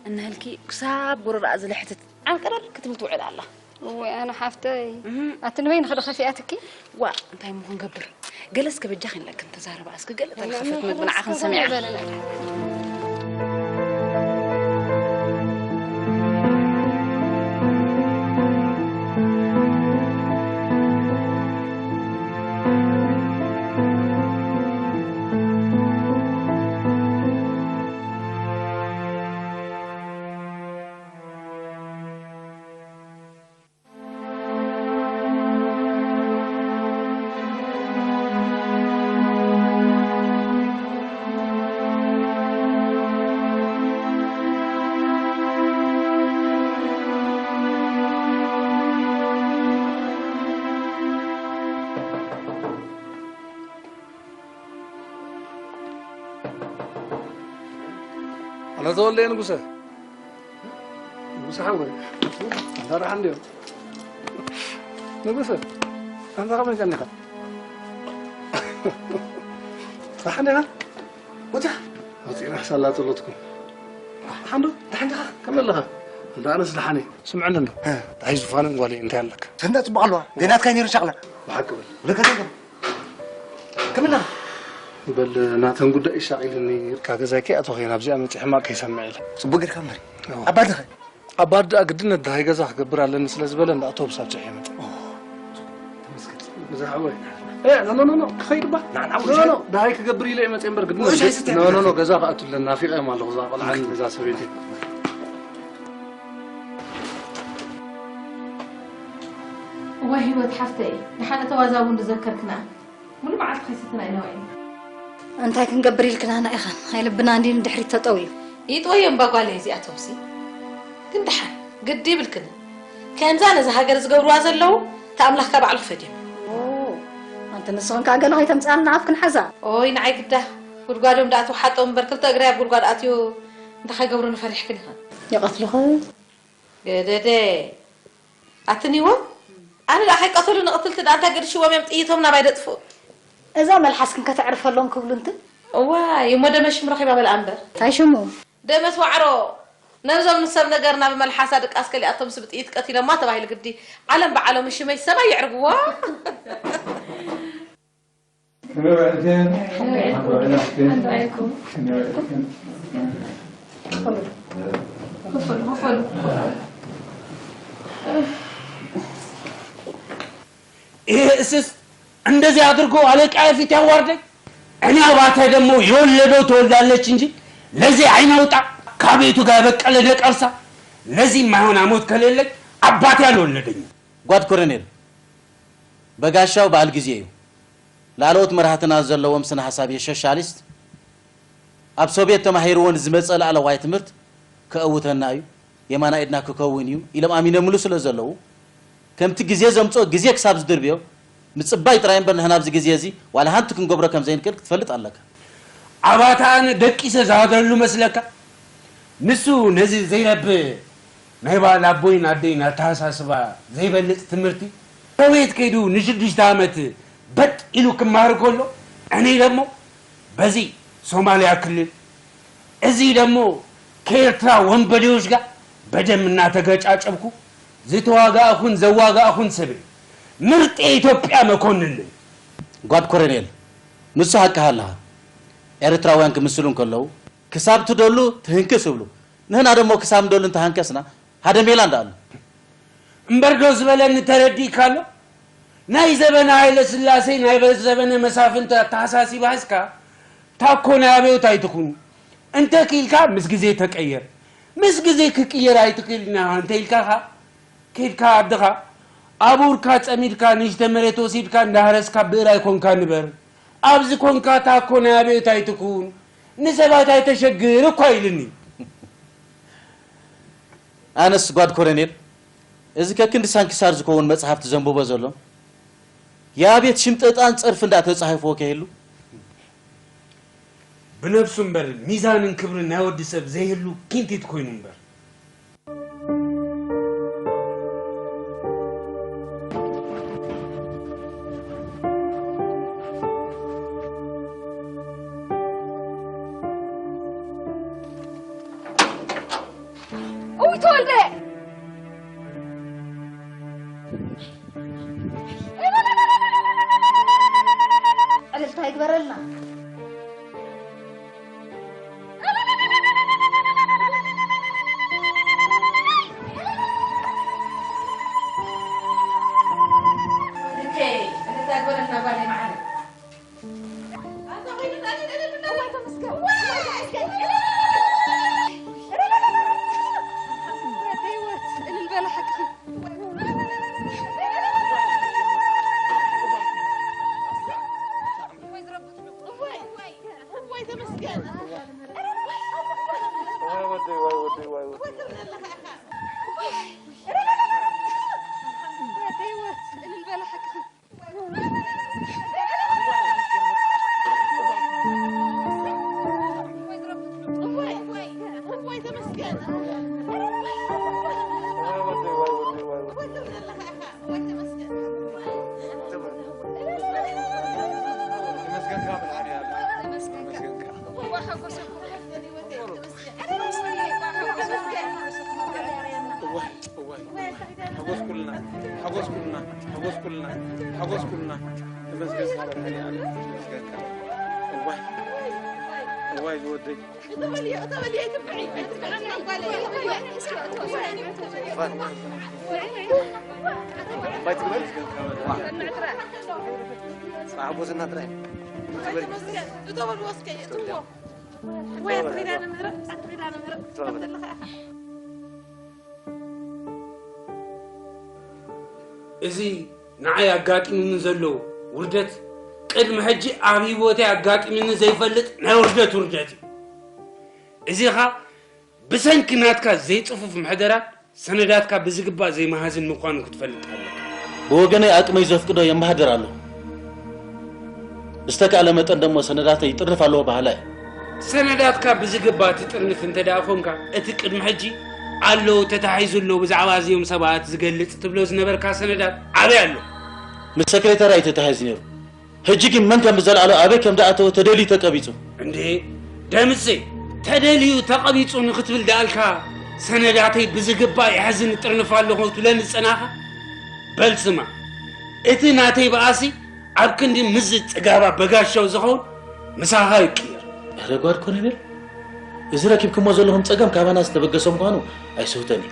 እነህልኪ ክሳብ ጎረርኣ ዝልሕትት ዓንቅረር ክትብል ትውዕል ኣላ። እወ ኣነ ሓፍተይ ኣቲ ንበይንኺ ዶ ከፊኣትኪ? ዋእ እንታይ እሞ ክንገብር ገለ እስከ በጃኺ ንለክን ተዛረባ እስከ ገለ ተልኸፈት መግቢ ንዓኽን ሰሚዓ። ኣላ ተወልደ ንጉሰ ንጉሰ ሓወይ እንዳ ደሓን ድዮም ንጉሰ ኣንታ ከመይ ቀኒኻ ደሓን ዲኻ ወዲኻ ወፂእና ሳላ ፀሎትኩም ሓንዶ ደሓን ዲኻ ከመይ ኣለኻ እንዳ ኣነስ ደሓን እየ ስምዐኒ እንዶ እንታይ ዝፋንን ጓለይ እንታይ ኣለካ ሰንዳ ፅቡቕ ኣለዋ ገናትካ ነይሩ ሻቕላ ብሓቂ በል ወለካ እንታይ ክምና በል ናተን ጉዳይ ሻቒልኒ ኢልካ ገዛይ ከይኣተኹ እየ ናብዚኣ መፂ ሕማቕ ከይሰምዕ ኢለ ፅቡቅ ጌርካ እምበሪ ኣባድኸ ኣባዲ ደኣ ግድነት ደሃይ ገዛ ክገብር ኣለኒ ስለ ዝበለ እንዳ ኣውቶቡስ ኣብፅሐ ይመፅእ። ተመስገን። ብዛዕባ ወይ እ፣ ኖ፣ ኖ፣ ኖ፣ ኖ፣ ክኸይድ እባ። ና፣ ና፣ ኖ፣ ኖ፣ ኖ፣ ደሃይ ክገብር ኢለ እየ መፅእ እምበር ግድነት። ወይ ሻሂ ስትያ ኖ፣ ኖ፣ ኖ፣ ገዛ ክኣቱ ኣለና። ናፊቐዮም ኣለኹ እዛ ቆልዓን እዛ ሰበይቲ። እዋይ ህይወት ሓፍተይ፣ ደሓን እተዋዛቡ እንድዘከርክና። ሙሉ መዓልቲ ከይሰተና ኢና ውዒልና። እንታይ ክንገብር ኢልክናና ኢኻን? ኣይ ልብና እንዲ ንድሕሪት ተጠውዩ። ይጥወዮም እባ ጓለይ እዚኣቶምሲ። ግን ደሓን ግዲ ይብልክን። ከምዛ ነዛ ሃገር ዝገብርዋ ዘለዉ፣ እቲ ኣምላኽካ ባዕሉ ክፈድዮም። ኦ፣ ኣንቲ ንስኽን ከኣ ገለ ከይተምጽኣልና ኣፍክን ሓዛ። ኦይ ንዓይ ግዳ፣ ጉድጓዶም ደኣ ትውሓጦም እምበር ክልተ እግረይ ኣብ ጉድጓድ ኣትዩ እንታይ ከይገብሩኒ ፈሪሕክን ኢኽን። ይቐትሉኺ። ገደደ። ኣትኒዎ? ኣነ ደኣ ከይቀተሉ ንቕትልቲ ደኣ እንታይ ገድሽዎም እዮም ጥይቶም ናባይ ደጥፍኡ? እዛ መልሓስክን ከተዕርፈሎም ክብሉ እንትን። እዋይ፣ እሞ ደመ ሽም ረኺባ በልኣ እምበር። እንታይ ሽሙ? ደመት ዋዕሮ። ነብዞም ንሰብ ነገር ናብ መልሓሳ ድቃስ ከሊኣቶም ስብ ጥይት ቀቲሎማ ተባሂሉ ግዲ። ዓለም ብዓለሙ ሽመይ ሰማይ የዕርግዎ። ከመይ ውዕልክን? ከመይ ውዕልኩም? ሓንቲ ውዕል ኣስክን? ሓንቲ ውዕልኩም? ከመይ ውዕልክን? ክፈሉ፣ ክፈሉ። ይሄ እስስት እንደዚህ አድርጎ አለቃዬ ፊት ያዋርደኝ። እኔ አባቴ ደግሞ የወለደው ትወልዳለች እንጂ ለዚህ አይናውጣ ከቤቱ ጋር የበቀለ ነቀርሳ ለዚህ የማይሆን ሐሞት ከሌለኝ አባቴ አልወለደኝም። ጓድ ኮሎኔል፣ በጋሻው በዓል ግዜ እዩ። ላዕለዎት መራሕትና ዘለዎም ስነ ሓሳብ የሸሻሊስት ኣብ ሶቭየት ተማሂርዎ ንዝመጸ ላዕለዋይ ትምህርት ከእውተና እዩ፣ የማና ኢድና ክከውን እዩ ኢሎም ኣሚኖምሉ ስለ ዘለዉ፣ ከምቲ ግዜ ዘምጽኦ ግዜ ክሳብ ዝድርብዮ ምጽባይ ጥራይ እምበር ንሕና ኣብዚ ግዜ እዚ ዋላ ሓንቲ ክንገብሮ ከም ዘይንክእል ክትፈልጥ ኣለካ። ኣባታ ኣነ ደቂሰ ዝሃደሉ መስለካ? ንሱ ነዚ ዘይረብ ናይ ባል ኣቦይን ኣደይን ኣተሓሳስባ ዘይበልጽ ትምህርቲ ሶቪየት ከይዱ ንሽዱሽተ ዓመት በጥ ኢሉ ክመሃር ከሎ፣ እኔ ደግሞ በዚ ሶማሊያ ክልል፣ እዚ ደግሞ ከኤርትራ ወንበዴዎች ጋር በደም እናተገጫጨብኩ ዝተዋጋእኩን ዘዋጋእኩን ሰብ እየ። ምርጥ የኢትዮጵያ መኮንን ነኝ። ጓድ ኮሎኔል፣ ንሱ ሓቅኻ ኣለኻ። ኤርትራውያን ክምስሉ እንከለዉ፣ ክሳብ ትደሉ ትህንክስ እብሉ። ንህና ደሞ ክሳብ ንደሉ እንተሃንከስና፣ ሓደ ሜላ እንዳኣሉ። እምበር ዶ ዝበለኒ ተረዲእካ ኣሎ? ናይ ዘበነ ሃይለ ስላሴ፣ ናይ ዘበነ መሳፍንቲ ኣተሓሳሲባ ሒዝካ፣ ታኮ ናይ ኣበዮት ኣይትኹን። እንተ ክኢልካ ምስ ግዜ ተቀየር። ምስ ግዜ ክቅየር ኣይትኽእልን ኢኻ እንተ ኢልካ ኸኣ፣ ከይድካ ዓድኻ፣ ኣቡርካ ጸሚድካ ንእሽተ መሬት ወሲድካ እንዳሃረስካ ብእራይ ኮንካ ንበር። ኣብዚ ኮንካ ታኮ ናይ ኣበዮት ኣይትኩን። ንሰባት ኣይተሸግር እኳ ኢልኒ። ኣነስ ጓድ ኮሎኔል፣ እዚ ከክንዲ ሳንኪሳር ዝከውን መጽሓፍቲ ዘንብቦ ዘሎ፣ የኣቤት ሽምጠጣን ጸርፊ እንዳተጻሒፍዎ ከይህሉ፣ ብነብሱ እምበር ሚዛንን ክብርን ናይ ወዲ ሰብ ዘይህሉ ኪንቲት ኮይኑ እምበር። እውይ ተወልደ! እልልታ ይግበረልና። እዋይ፣ እዋይ፣ እዋይ። ሓጎስ ኩልና፣ ሓጎስ ኩልና፣ ሓጎስ ኩልና፣ ሓጎስ ኩልና። ተመስገን መድኃኔዓለም፣ ተመስገን። እዋይ። ዋይ ዝወደይ። እዚ ንዓይ ኣጋጢሙኒ ዘሎ ውርደት ቅድሚ ሕጂ ኣብ ህይወተይ ኣጋጢሙኒ ዘይፈልጥ ናይ ውርደት ውርደት እዩ። እዚኻ ብሰንኪ ናትካ ዘይጽፉፍ ምሕደራ ሰነዳትካ ብዝግባእ ዘይመሃዝን ምዃኑ ክትፈልጥ ኣለካ። ብወገነይ ኣቅመይ ዘፍቅዶ የመሃድር ኣለኹ። ብዝተካእለ መጠን ደሞ ሰነዳተይ ይጥርንፍ ኣለኹ በሃላይ እየ። ሰነዳትካ ብዝግባእ ትጥርንፍ እንተደኣ ኾንካ እቲ ቅድሚ ሕጂ ኣለዉ ተታሒዙ ኣሎ ብዛዕባ እዚኦም ሰባት ዝገልጽ ትብሎ ዝነበርካ ሰነዳት ኣበይ ኣሎ? ምስ ሰክሬታርያ እዩ ተታሒዙ ነይሩ። ሕጂ ግን መን ከም ዘለኣሎ ኣበይ ከም ዝኣተወ ተደልዩ ተቀቢጹ። እንዴ ደምሴ ተደልዩ ተቐቢጹ ንኽትብል ደኣልካ ሰነዳተይ ብዝግባእ ይሕዝን እጥርንፍ ኣለኹ ትብለኒ ዝጸናኻ? በል ስማዕ እቲ ናተይ በኣሲ ኣብ ክንዲ ምስዚ ጽጋባ በጋሻው ዝኸውን ምሳኻ ይቅየር። ኣረ ጓድ ኮሎኔል እዚ ረኪብኩሞ ዘለኹም ጸገም ካባና ዝተበገሰ ምዃኑ ኣይስህተን እዩ።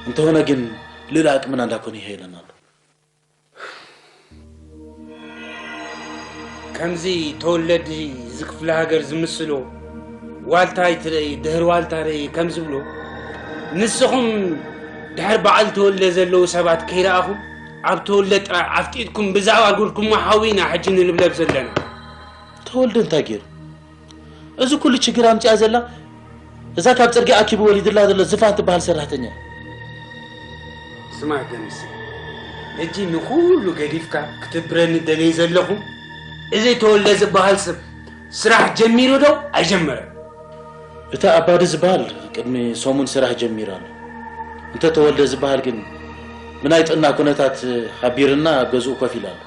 እንተኾነ ግን ልእለ ኣቅምና እንዳኮነ ይኸይደና ኣሎ። ከምዚ ተወለዲ እዚ ክፍለ ሃገር ዝምስሎ ዋልታ ኣይትረኢ ድሕሪ ዋልታ ረኢ ከም ዝብሎ ንስኹም ድሕሪ በዓል ተወልደ ዘለዉ ሰባት ከይረኣኹም ኣብ ተወልደ ጥራይ ዓፍጢጥኩም ብዛዕባ ጉድኩሞ ሓዊ ኢና ሕጂ ንልብለብ ዘለና። ተወልደ እንታይ ገይሩ? እዚ ኩሉ ችግር ኣምጺኣ ዘላ እዛ ካብ ጽርግያ ኣኪቡ ወሊድላ ዘሎ ዝፋን ትበሃል ሰራሕተኛ። ስማዕ ደምሴ፣ ሕጂ ንኹሉ ገዲፍካ ክትብረኒ ደልየ ዘለኹ፣ እዚ ተወልደ ዝበሃል ሰብ ስራሕ ጀሚሩ ዶ ኣይጀመረን? እቲ ኣባዲ ዝበሃል ቅድሚ ሰሙን ስራሕ ጀሚሩ ኣሎ። እንተ ተወልደ ዝበሃል ግን ብናይ ጥዕና ኩነታት ሓቢርና ኣብ ገዝኡ ኮፍ ኢሉ ኣሎ።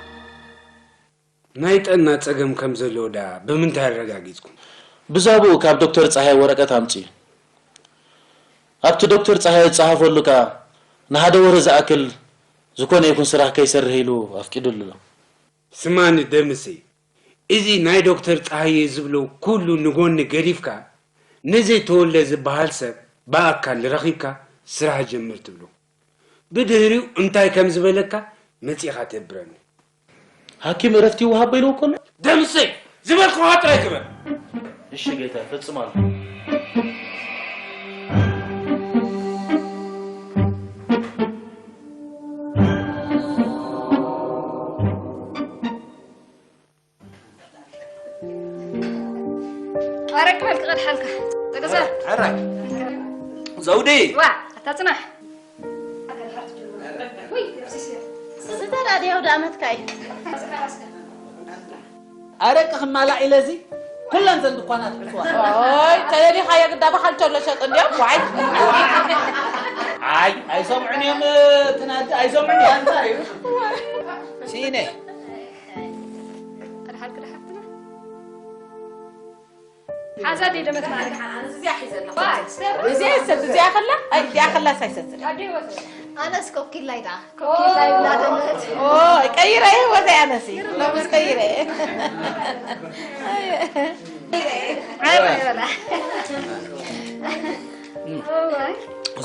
ናይ ጥዕና ጸገም ከም ዘለዎ ደኣ ብምንታይ ኣረጋጊጽኩም? ብዛዕባኡ ካብ ዶክተር ጸሃየ ወረቀት ኣምጺኡ። ኣብቲ ዶክተር ጸሃየ ዝጸሓፈሉ ከኣ ንሓደ ወርሒ ዝኣክል ዝኾነ ይኹን ስራሕ ከይሰርሕ ኢሉ ኣፍቂዱሉ ኣሎ። ስማኒ ደምሴ፣ እዚ ናይ ዶክተር ጸሃየ ዝብሎ ኩሉ ንጎኒ ገዲፍካ፣ ነዚ ተወልደ ዝበሃል ሰብ ብኣካል ረኺብካ ስራሕ ጀምር ትብሎ። ብድህሪኡ እንታይ ከም ዝበለካ መጺኻ ትህብረኒ። ሃኪም እረፍቲ ይውሃቦ ኢልዎ እኮ ኣሎ። ደምሴ ዝበልኩኻ ጥራይ ግበር። እሺ ጌታ እፈጽም ኣለኹ። ኣረቂ በል ክቐድሓልካ። ጠገዛ። ሕራይ። ዘውዲ። ዋ፣ ኣታ ጽናሕ። ዝተራድዮ ዳመትካ እዩ። ኣረቂ ክማላእ ኢለ እዚ ኩለን ዘን ድኳናት ዕፅዋ። ኦይ፣ ተደሊኻዮ ግዳ ባኻልቸሎ ሸጡ እንዲዮም። ዋይ። ኣይ፣ ኣይሰምዑን እዮም፣ ትናዲ ኣይሰምዑን እዮም። እንታይ እዩ? ሲነ። ቀድሓልክ ዶ ሓፍትና? ሓዛ ደይ ደመት ማለት እዚኣ ሒዘ ኣለኹ። እዚኣ ይሰድ እዚኣ ከላ ኣይ እዚኣ ከላ ሳይሰድ ኣደይ ወዘ ኣነስ ኮኪላይ ዳ ኮኪላይ ብላ ደመት ኦ ቀይረ ይህ ወዘ ኣነሲ ለምስ ቀይረ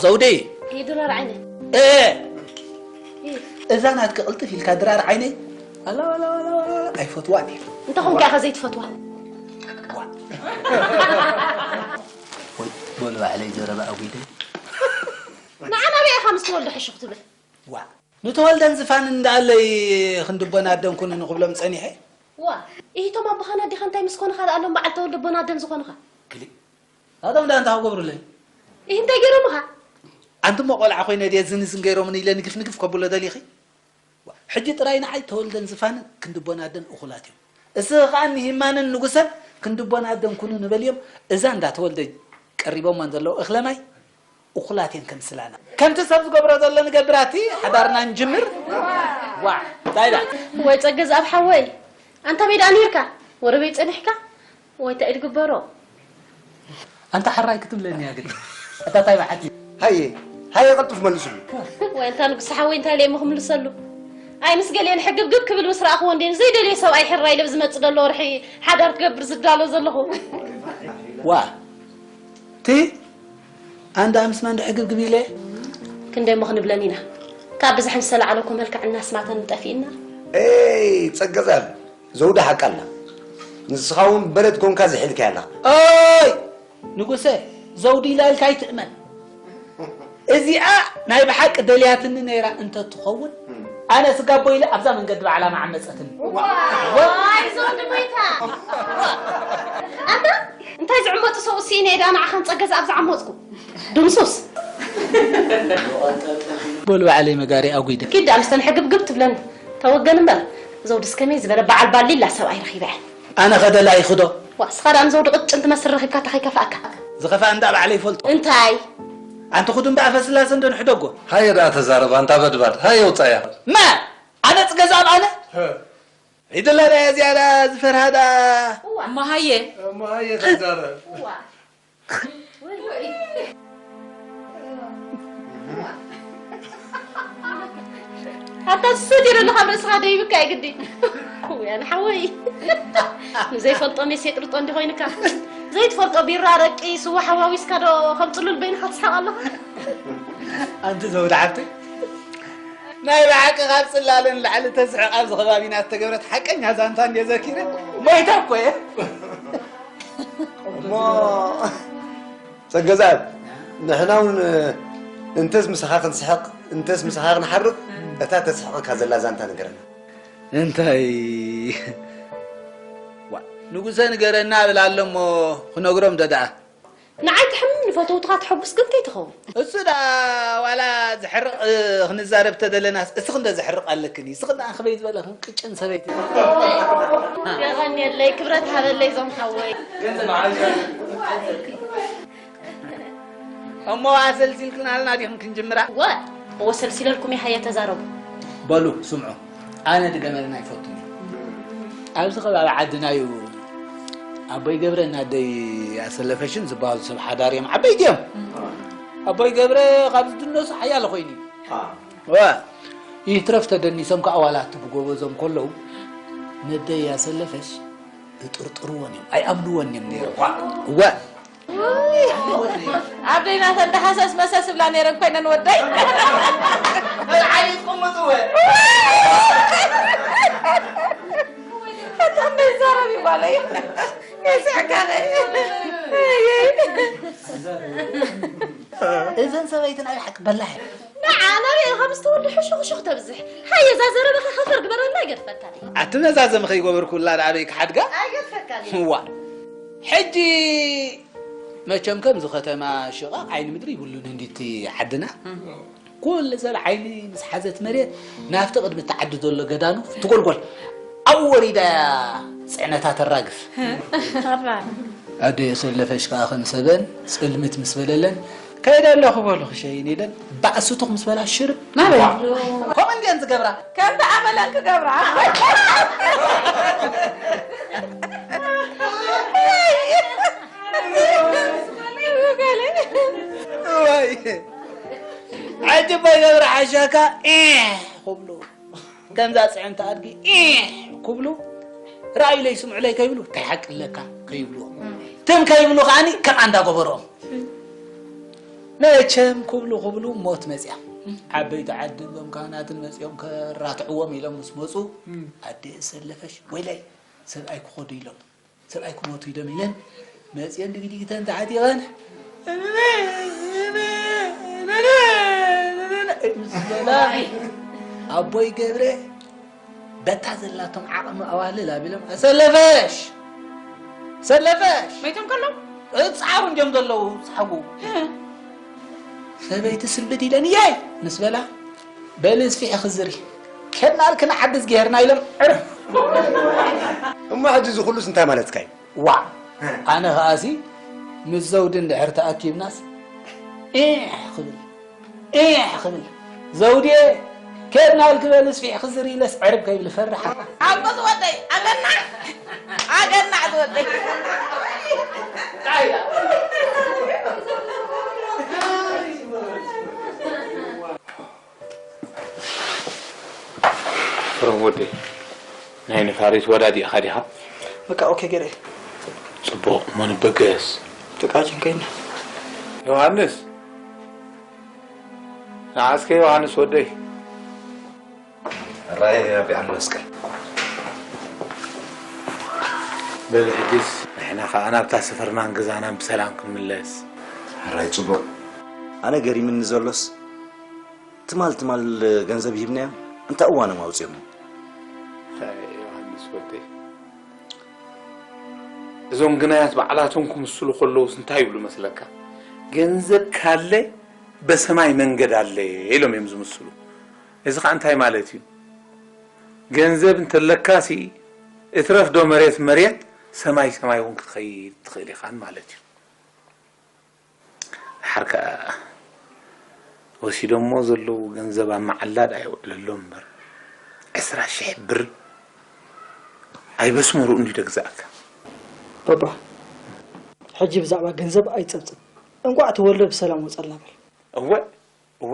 ዘውዴ ይድረር ዓይነ እዛ ናትኪ ቅልጥፍ ኢልካ ድራር ዓይነይ ኣላ ኣላ ኣላ ኣላ ኣይፈትዋን እየ። እንታይ ኾንካ ኢኻ ዘይትፈትዋ? ወይ በሉ ባዕለይ ዘረባ ኣጒደ። ንዓና በይ ኢኻ ምስ ተወልደ ሕሹኽ ትብል? ዋ ንተወልደን ዝፋንን እንዳኣለይ ክንዲ ቦን ኣደን ኩኑ ንኽብሎም ጸኒሐ። ዋ ኢሂቶም ኣቦኻን ኣዴኻን እንታይ ምስ ኮንኻ ደኣ ሎም በዓል ተወልደ ቦን ኣደን ዝኾንኻ? ክሊ ኣቶም ደኣ እንታይ ክገብሩለይ? ኢሂ እንታይ ገይሮምኻ? ኣንቲ እሞ ቆልዓ ኮይነ ድየ ዝንዝን ገይሮምኒ ኢለ ንግፍ ንግፍ ከብሎ ደሊኺ? ሕጂ ጥራይ ንዓይ ተወልደን ዝፋንን ክንዲ ኣቦን ኣደን እኹላት እዮም። እስኺ ኸኣ ንሂማንን ንጉሰን ክንዲ ኣቦን ኣደን ኩኑ ንበልዮም። እዛ እንዳ ተወልደ ቀሪቦማ ዘለዉ እኽለ ማይ እኹላት እየን ከምስላና። ከምቲ ሰብ ዝገብሮ ዘሎ ንገብር ኣቲ ሓዳርና ንጅምር። ዋዕ እንታይ ኢላ? ወይ ጸገዝኣብ ሓወይ ኣንታ በይ ደኣ ኔርካ? ወረ በይ ጸኒሕካ? ወይ ታይ ድግበሮ? ኣንታ ሕራይ ክትብለኒ እያ ግን ኣታ ታይ በሓቂ። ሃየ ሃየ ቀልጥፍ መልስሉ። ወይ ኣንታ ንጉስ ሓወይ እንታይ ኢለ እሞ ክምልሰሉ? ኣይ ምስ ገሊኤን ሕግብግብ ክብል ምስ ረኣኽዎ እንዴ ንዘይደልዮ ሰብኣይ ሕራይ ኢለ ብዝመጽእ ዘሎ ወርሒ ሓዳር ክገብር ዝዳሎ ዘለኹ። ዋ እቲ ኣንዳ ምስማ እንድሕግብግብ ኢለ ክንደይ እሞ ክንብለን ኢና። ካብ ብዝሕን ዝተላዕለኩም መልክዕና ስማተን ጠፊእና። ኤይ ጸገዛብ ዘውዲ ሓቃልና ንስኻ እውን በለድ ኮንካ ዝሒልካ ያላ። ኦይ ንጉሰ፣ ዘውዲ ኢላ ኢልካ ኣይትእመን። እዚኣ ናይ ብሓቂ ደልያትኒ ነይራ እንተትኸውን ኣነ ስጋቦ ኢለ ኣብዛ መንገዲ ባዕላ መዓመፀትኒ። ዋይ ዞን ድጎይታ ኣንታ እንታይ ዝዕመጡ ሰብኡ ስኢነ እየ ደኣ ንዓኻን ጸገ ዝኣብ ዝዓመጽኩ ድምሱስ በሉ ባዕለይ መጋሪ ኣጉደ። ኪድ ደኣ ምስተን ሕግብግብ ትብለን ተወገን እምበር ዘውድስ ከመይ ዝበለ በዓል ባሊላ ሰብኣይ ረኺበ እየ። ኣነ ኸደላ ይኽዶ። ዋ እስኻ ደኣ ንዘውዲ ቅጭን ትመስል ረኺብካ እንታይ ከይከፍኣካ። ዝኸፍኣ እንዳ ባዕለይ ይፈልጦ። እንታይ ኣንቲ ኹዱ እምበኣ ፈስላሰ እንዶ ንሕደጎ። ሃየ ደኣ ተዛረብ ኣንታ በድባድ ሃየ ውጻያ። መ ኣነጽ ገዛብ ኣነ ዒደላ ደኣ እዚኣ ደኣ ዝፈርሃ ደኣ። እሞ ሃየ። እሞ ሃየ ተዛረብ። ኣታ ዝሰትዮ ዘለኻ ኣብ ርእስኻ ደይብካ እዩ ግዲ። ኩውያን ሓወይ ንዘይፈልጦ ሜስ የጥርጦ እንዲ ኮይንካ ዘይትፈልጦ ቢራ ረቂ ስዋ ሓዋዊስካ ዶ ከም ፅሉል በይንኻ ትስሓቕ ኣለኻ። ኣንቲ ዘውዲ ሓብተይ ናይ ብሓቂ ካብ ፅላለ ንላዕሊ ተስሕቕ ኣብዚ ከባቢና ዝተገብረት ሓቀኛ ዛንታ እንድየ ዘኪረ ሞይታ እኮ እየ። እሞ ጸገዛብ ንሕና እውን እንተስ ምሳኻ ክንስሕቕ እንተስ ምሳኻ ክንሓርቕ እታ ተስሕቐካ ዘላ ዛንታ ንገረና። እንታይ ዋ ንጉሰ ንገረና እብል ኣሎ እሞ ክነግሮም ዶ ደኣ። ንዓይ ትሕምም ንፈተውትኻ ተሐጉስ ግን ከይትኸውን። እሱ ደኣ ዋላ ዘሕርቕ ክንዛረብ ተደለናስ እስኺ እንዶ ዘሕርቕ ኣለክን እዩ። እስኺ ደኣ ኽበይ ዝበለኽን ቅጭን ሰበይቲ። የቐንየለይ ክብረት ሃበለይ ዞም ሓወይ። እሞ ኣሰልሲልክናልና ዲኹም ክንጅምራ? ወ እወ ሰልሲለልኩም እየ ሃየ ተዛረቡ። በሉ ስምዑ ኣነ ድገመልና ኣይፈቱን እየ። ኣብዚ ከባቢ ዓድና እዩ ኣቦይ ገብረን ኣደይ ኣሰለፈሽን ዝበሃሉ ሰብ ሓዳር እዮም ዓበይቲ እዮም። ኣቦይ ገብረ ካብ ዝድነሱ ሓያለ ኮይኑ እዩ። ወ ይትረፍ ተደኒሶም ከዓ ዋላ እቲ ብጎበዞም ከለዉ ነደይ ኣሰለፈሽ ይጥርጥርወን እዮም ኣይኣምንወን እዮም ነይሮም። እወ ኣብ ደይናተን ደሃሰስ መሰስ እብላ ነይረን ኮይነን ወደይ። መርዓይ ይጥምጥወ። እታ እንደዛረብ ይባለይ። የስዕካለ። እዘን ሰበይቲ ናይ ብሓቂ በላሕ እየን። ንዓ ናበይ ኢኻ ምስ ተወልደ ሕሹኽሹኽ ተብዝሕ። ሃየ እዛ ዘረባኻ ሃፈር ግበረልና ኣይገድፈካን እየ። ኣቲ መዛዘሚ ከይገበርኩላ ንኣበይ ክሓድጋ? ኣይገድፈካን እየ። እዋ ሕጂ መቸም ከምዚ ከተማ ሽቓቕ ዓይኒ ምድሪ ይብሉን እንዲ እቲ ዓድና። ኩሉ ሰብ ዓይኒ ምስ ሓዘት መሬት ናብቲ ቅድሚ እቲ ዓዲ ዘሎ ገዳኑ ትጎልጎል ኣብኡ ወሪዳ እያ ፅዕነታ ተራግፍ። ኣደ የሰለፈሽ ከዓ ከም ሰበን ፅልምት ምስ በለለን ከይደ ኣለኹ በሉ ክሸይን ኢለን ባእስቱኽ ምስ በላ ሽርብ ናበይ? ከምኡ እንድየን ዝገብራ። ከምቲ ኣመለን ክገብራ። እዋይ ሕጂ እባ ይገብራ ሓሻካ ዒሕ ክብሉ ከምዛ ፅዕንቲ ኣድጊ ዒሕ ክብሉ ረኣዩለይ ስምዑለይ ከይብሉ እንታይ ሓቂ ኣለካ ከይብልዎም ትም ከይብሉ ከዓኒ ከምኣ እንዳገበርኦም መቸም ክብሉ ክብሉ ሞት መፅያ ዓበይቲ ዓዲ እዞም ካህናትን መፅኦም ከራትዕዎም ኢሎም ምስ መፁ ኣደ የሰለፈሽ ወይለይ ሰብኣይ ክኸዱ ኢሎም ሰብኣይ ክሞቱ ኢሎም ኢለን መፅየን ድግዲግተን ተዓጢቐን ምስ በላ ኣቦይ ገብረ በታ ዘላቶም ዓቕሚ ኣዋህልል ኣቢሎም ኣሰለፈሽ ሰለፈሽ መይቶም ከሎ ፃዕሩ እንዲዮም ዘለዉ ፀሓጉ ሰበይቲ ስንብድ ኢለን እያይ ምስ በላ በሊ እስፊሒ ክዝሪ ከድናልክን ዓዲ ዝገሄርና ኢሎም ዕርፍ እሞ ሕጂ እዚ ኩሉስ እንታይ ማለትካ እዩ ዋዕ ኣነ ከኣሲ ምስ ዘውዲ እንድሕር ተኣኪብናስ ኤሕ ክብል ኤሕ ክብል ዘውድየ ከድናልክ በሊ እስፊሒ ክዝሪ ኢለስ ዕርብ ከይብል ፈርሓ ኣቦ ዝወደይ ኣገናዕ ኣገናዕ ዝወደይ ፍርም ወደይ ናይ ነፋሪት ወዳዲ ኢኻ ዲኻ? በቃ ኦኬ ገለ ጽቡቕ እሞ ንበገስ ጥቃችን ከይና። ዮሃንስ፣ ንዓስከ ዮሃንስ ወደይ። ራይ ኣቢ ኣንበስቀ። በል ሕጅስ ንሕና ኸዓ ናብታ ሰፈርናን ገዛናን ብሰላም ክንምለስ። ራይ ጽቡቕ። ኣነ ገሪምኒ ዘሎስ፣ ትማል ትማል ገንዘብ ሂብናዮም፣ እንታይ እዋኖም ኣውጺኦሞ? ኣይ ዮሃንስ ወደይ፣ እዞም ግናያት ባዕላቶም ክምስሉ ከለውስ እንታይ ይብሉ መስለካ? ገንዘብ ካለ በሰማይ መንገድ ኣለ ኢሎም እዮም ዝምስሉ። እዚ ኸዓ እንታይ ማለት እዩ? ገንዘብ እንተለካሲ እትረፍ ዶ መሬት መሬት፣ ሰማይ ሰማይ እውን ክትኸይድ ትኽእል ኢኻን ማለት እዩ። ድሓር ከኣ ወሲዶሞ ዘለዉ ገንዘብ ኣብ መዓላድ ኣየውዕለሎም እምበር፣ ዕስራ ሽሕ ብር ኣይበስመሩኡ እንድዩ ደግዛእካ። ባባ፣ ሕጂ ብዛዕባ ገንዘብ ኣይትጸብጽብ። እንቋዕ ተወልደ ብሰላም ወጸልና በል። እወ፣ እወ፣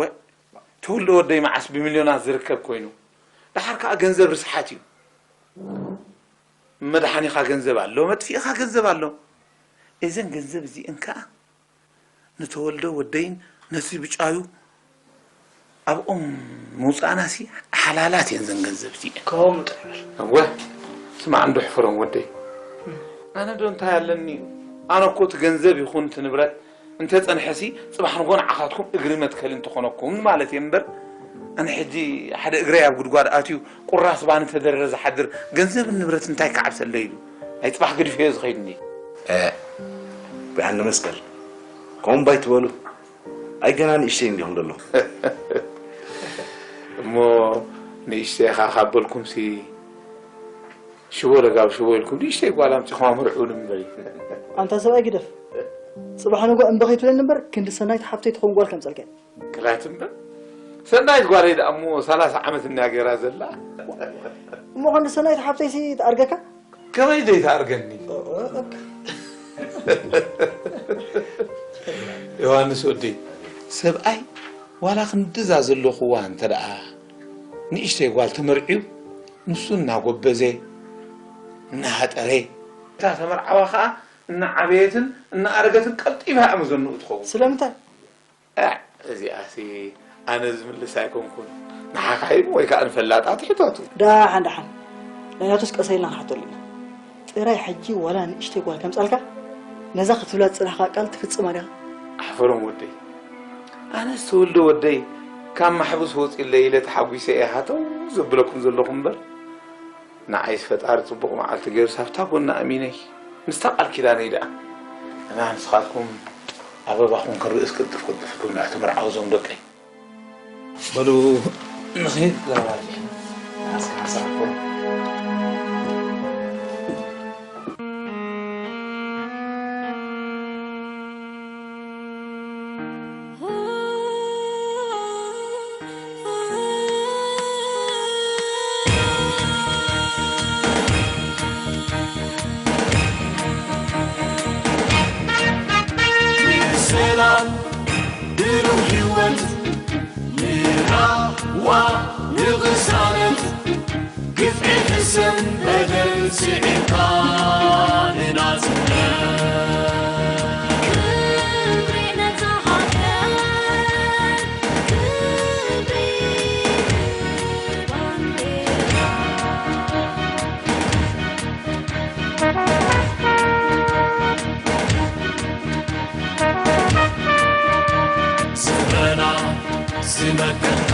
ተወልደ ወደይ መዓስ ብሚልዮናት ዝርከብ ኮይኑ። ድሓር ከኣ ገንዘብ ርስሓት እዩ። መድሓኒኻ ገንዘብ ኣሎ፣ መጥፊእኻ ገንዘብ ኣሎ። እዘን ገንዘብ እዚአን ከኣ ንተወልደ ወደይን ነቲ ብጫዩ ኣብኦም ምውጻእናሲ ሓላላት እየን ዘን ገንዘብ እዚአን። ከምኡ ጥራሕ በል። እወ፣ ስማዕ እንዶ ሕፈሮም ወደይ። ኣነ ዶ እንታይ ኣለኒ? ኣነ እኮ እቲ ገንዘብ ይኹን እቲ ንብረት እንተጸንሐሲ፣ ጽባሕ ንጎ ንዓኻትኩም እግሪ መትከሊ እንተኾነኩም ማለት እየ እምበር፣ ኣነ ሕጂ ሓደ እግረይ ኣብ ጉድጓድ ኣትዩ ቁራስ ባኒ ተደረረ ዝሓድር ገንዘብን ንብረት እንታይ ክዓብሰለይ ኢሉ ናይ ጽባሕ ገዲፈዮ ዝኸይድ እንድዩ። እ፣ ብርሃነ መስቀል፣ ከምኡ እምባ ኣይትበሉ። ኣይ ገና ንእሽተይ እንዲኹም ዘለኹም። እሞ ንእሽተይ ኢኻ ካብ በልኩምሲ፣ ሽቦ ለጋብ ሽቦ ኢልኩም ንእሽተይ ጓል ኣምጺኹም ኣምርዕውኒ እምበሪ። ኣንታ ሰብኣይ ግደፍ። ጽባሕ ንጎ እምቢ ከይትብለኒ እምበር፣ ክንዲ ሰናይት ሓፍተይ ትኸውን ጓል ከምጸልካ እየ። ክላት እምበር። ሰናይት ጓለይ ደኣ እሞ ሰላሳ ዓመት እንድያ ገይራ ዘላ። እሞ ክንዲ ሰናይት ሓፍተይሲ ትኣርገካ? ከመይ ደይ ትኣርገኒ? ዮሃንስ ወደይ፣ ሰብኣይ ዋላ ክንድዛ ዘለኹዋ እንተ ደኣ ንእሽተይ ጓል ተመርዕዩ፣ ንሱ እናጎበዘ፣ እናሃጠረ፣ እታ ተመርዓዋ ኸኣ እናዓበየትን እናኣረገትን ቀልጢፋ እያ መዘንኡ ትኸውን። ስለምንታይ? እ፣ እዚኣሲ ኣነ ዝምልስ ኣይኮንኩን። ንሓካይም ወይ ከኣ ንፈላጣት ሕተቱ። ደሓን፣ ደሓን። ናይ ናቱስ ቀስ ኢልና ክንሓተሉ ኢና። ጥራይ ሕጂ ዋላ ንእሽተይ ጓል ከምጻልካ፣ ነዛ ክትብላ ዝጸናሕካ ቃል ትፍጽማ ዲኻ? ኣሕፈሮም ወደይ። ኣነስ ተወልደ ወደይ ካብ ማሕቡስ ወጺለይ ኢለ ተሓጒሰ እየ ሃተው ዘብለኩም ዘለኹ እምበር፣ ንዓይስ ፈጣሪ ጽቡቕ መዓልቲ ገይሩስ ኣብታ ጎና ኣሚነይ፣ ምስታ ቃል ኪዳነይ ደኣ። እና ንስኻትኩም ኣበባኹም ክንርእስ ቅልጥፍ ቅልጥፍ ኢልኩም ደኣ ተመርዓዉ እዞም ደቀይ። በሉ ንኺድ ዘረባ ርኢና። ንዓስከ ሓሳብኩም። ሰላም ብሩህ ህይወት ንራዋ ንቕሳነት ግፍዒ ሕሰም በደል ስዒርካ ንናጽነት። ክብሪ ነታ ሃገር፣ ክብሪ ንባንዴራ። ስረና ዝመከትካ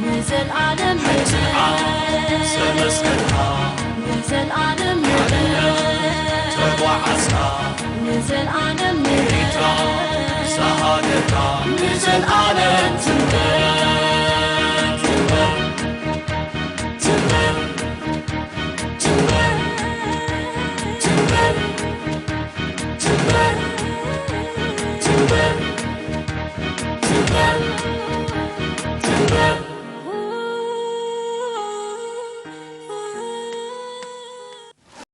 ንዘልኣለም ሕትና ንበር። ዘመስከርካ ንዘልኣለም ንበር። ሓድነት ተጓዓዝካ ንዘልኣለም ንበር። ኤርትራ ሳሃገርካ ንዘልኣለም ትንበር። ትንበር። ትንበር። ትንበር። ትንበር። ትንበር። ትንበር። ትንበር። ትንበር። ትንበር።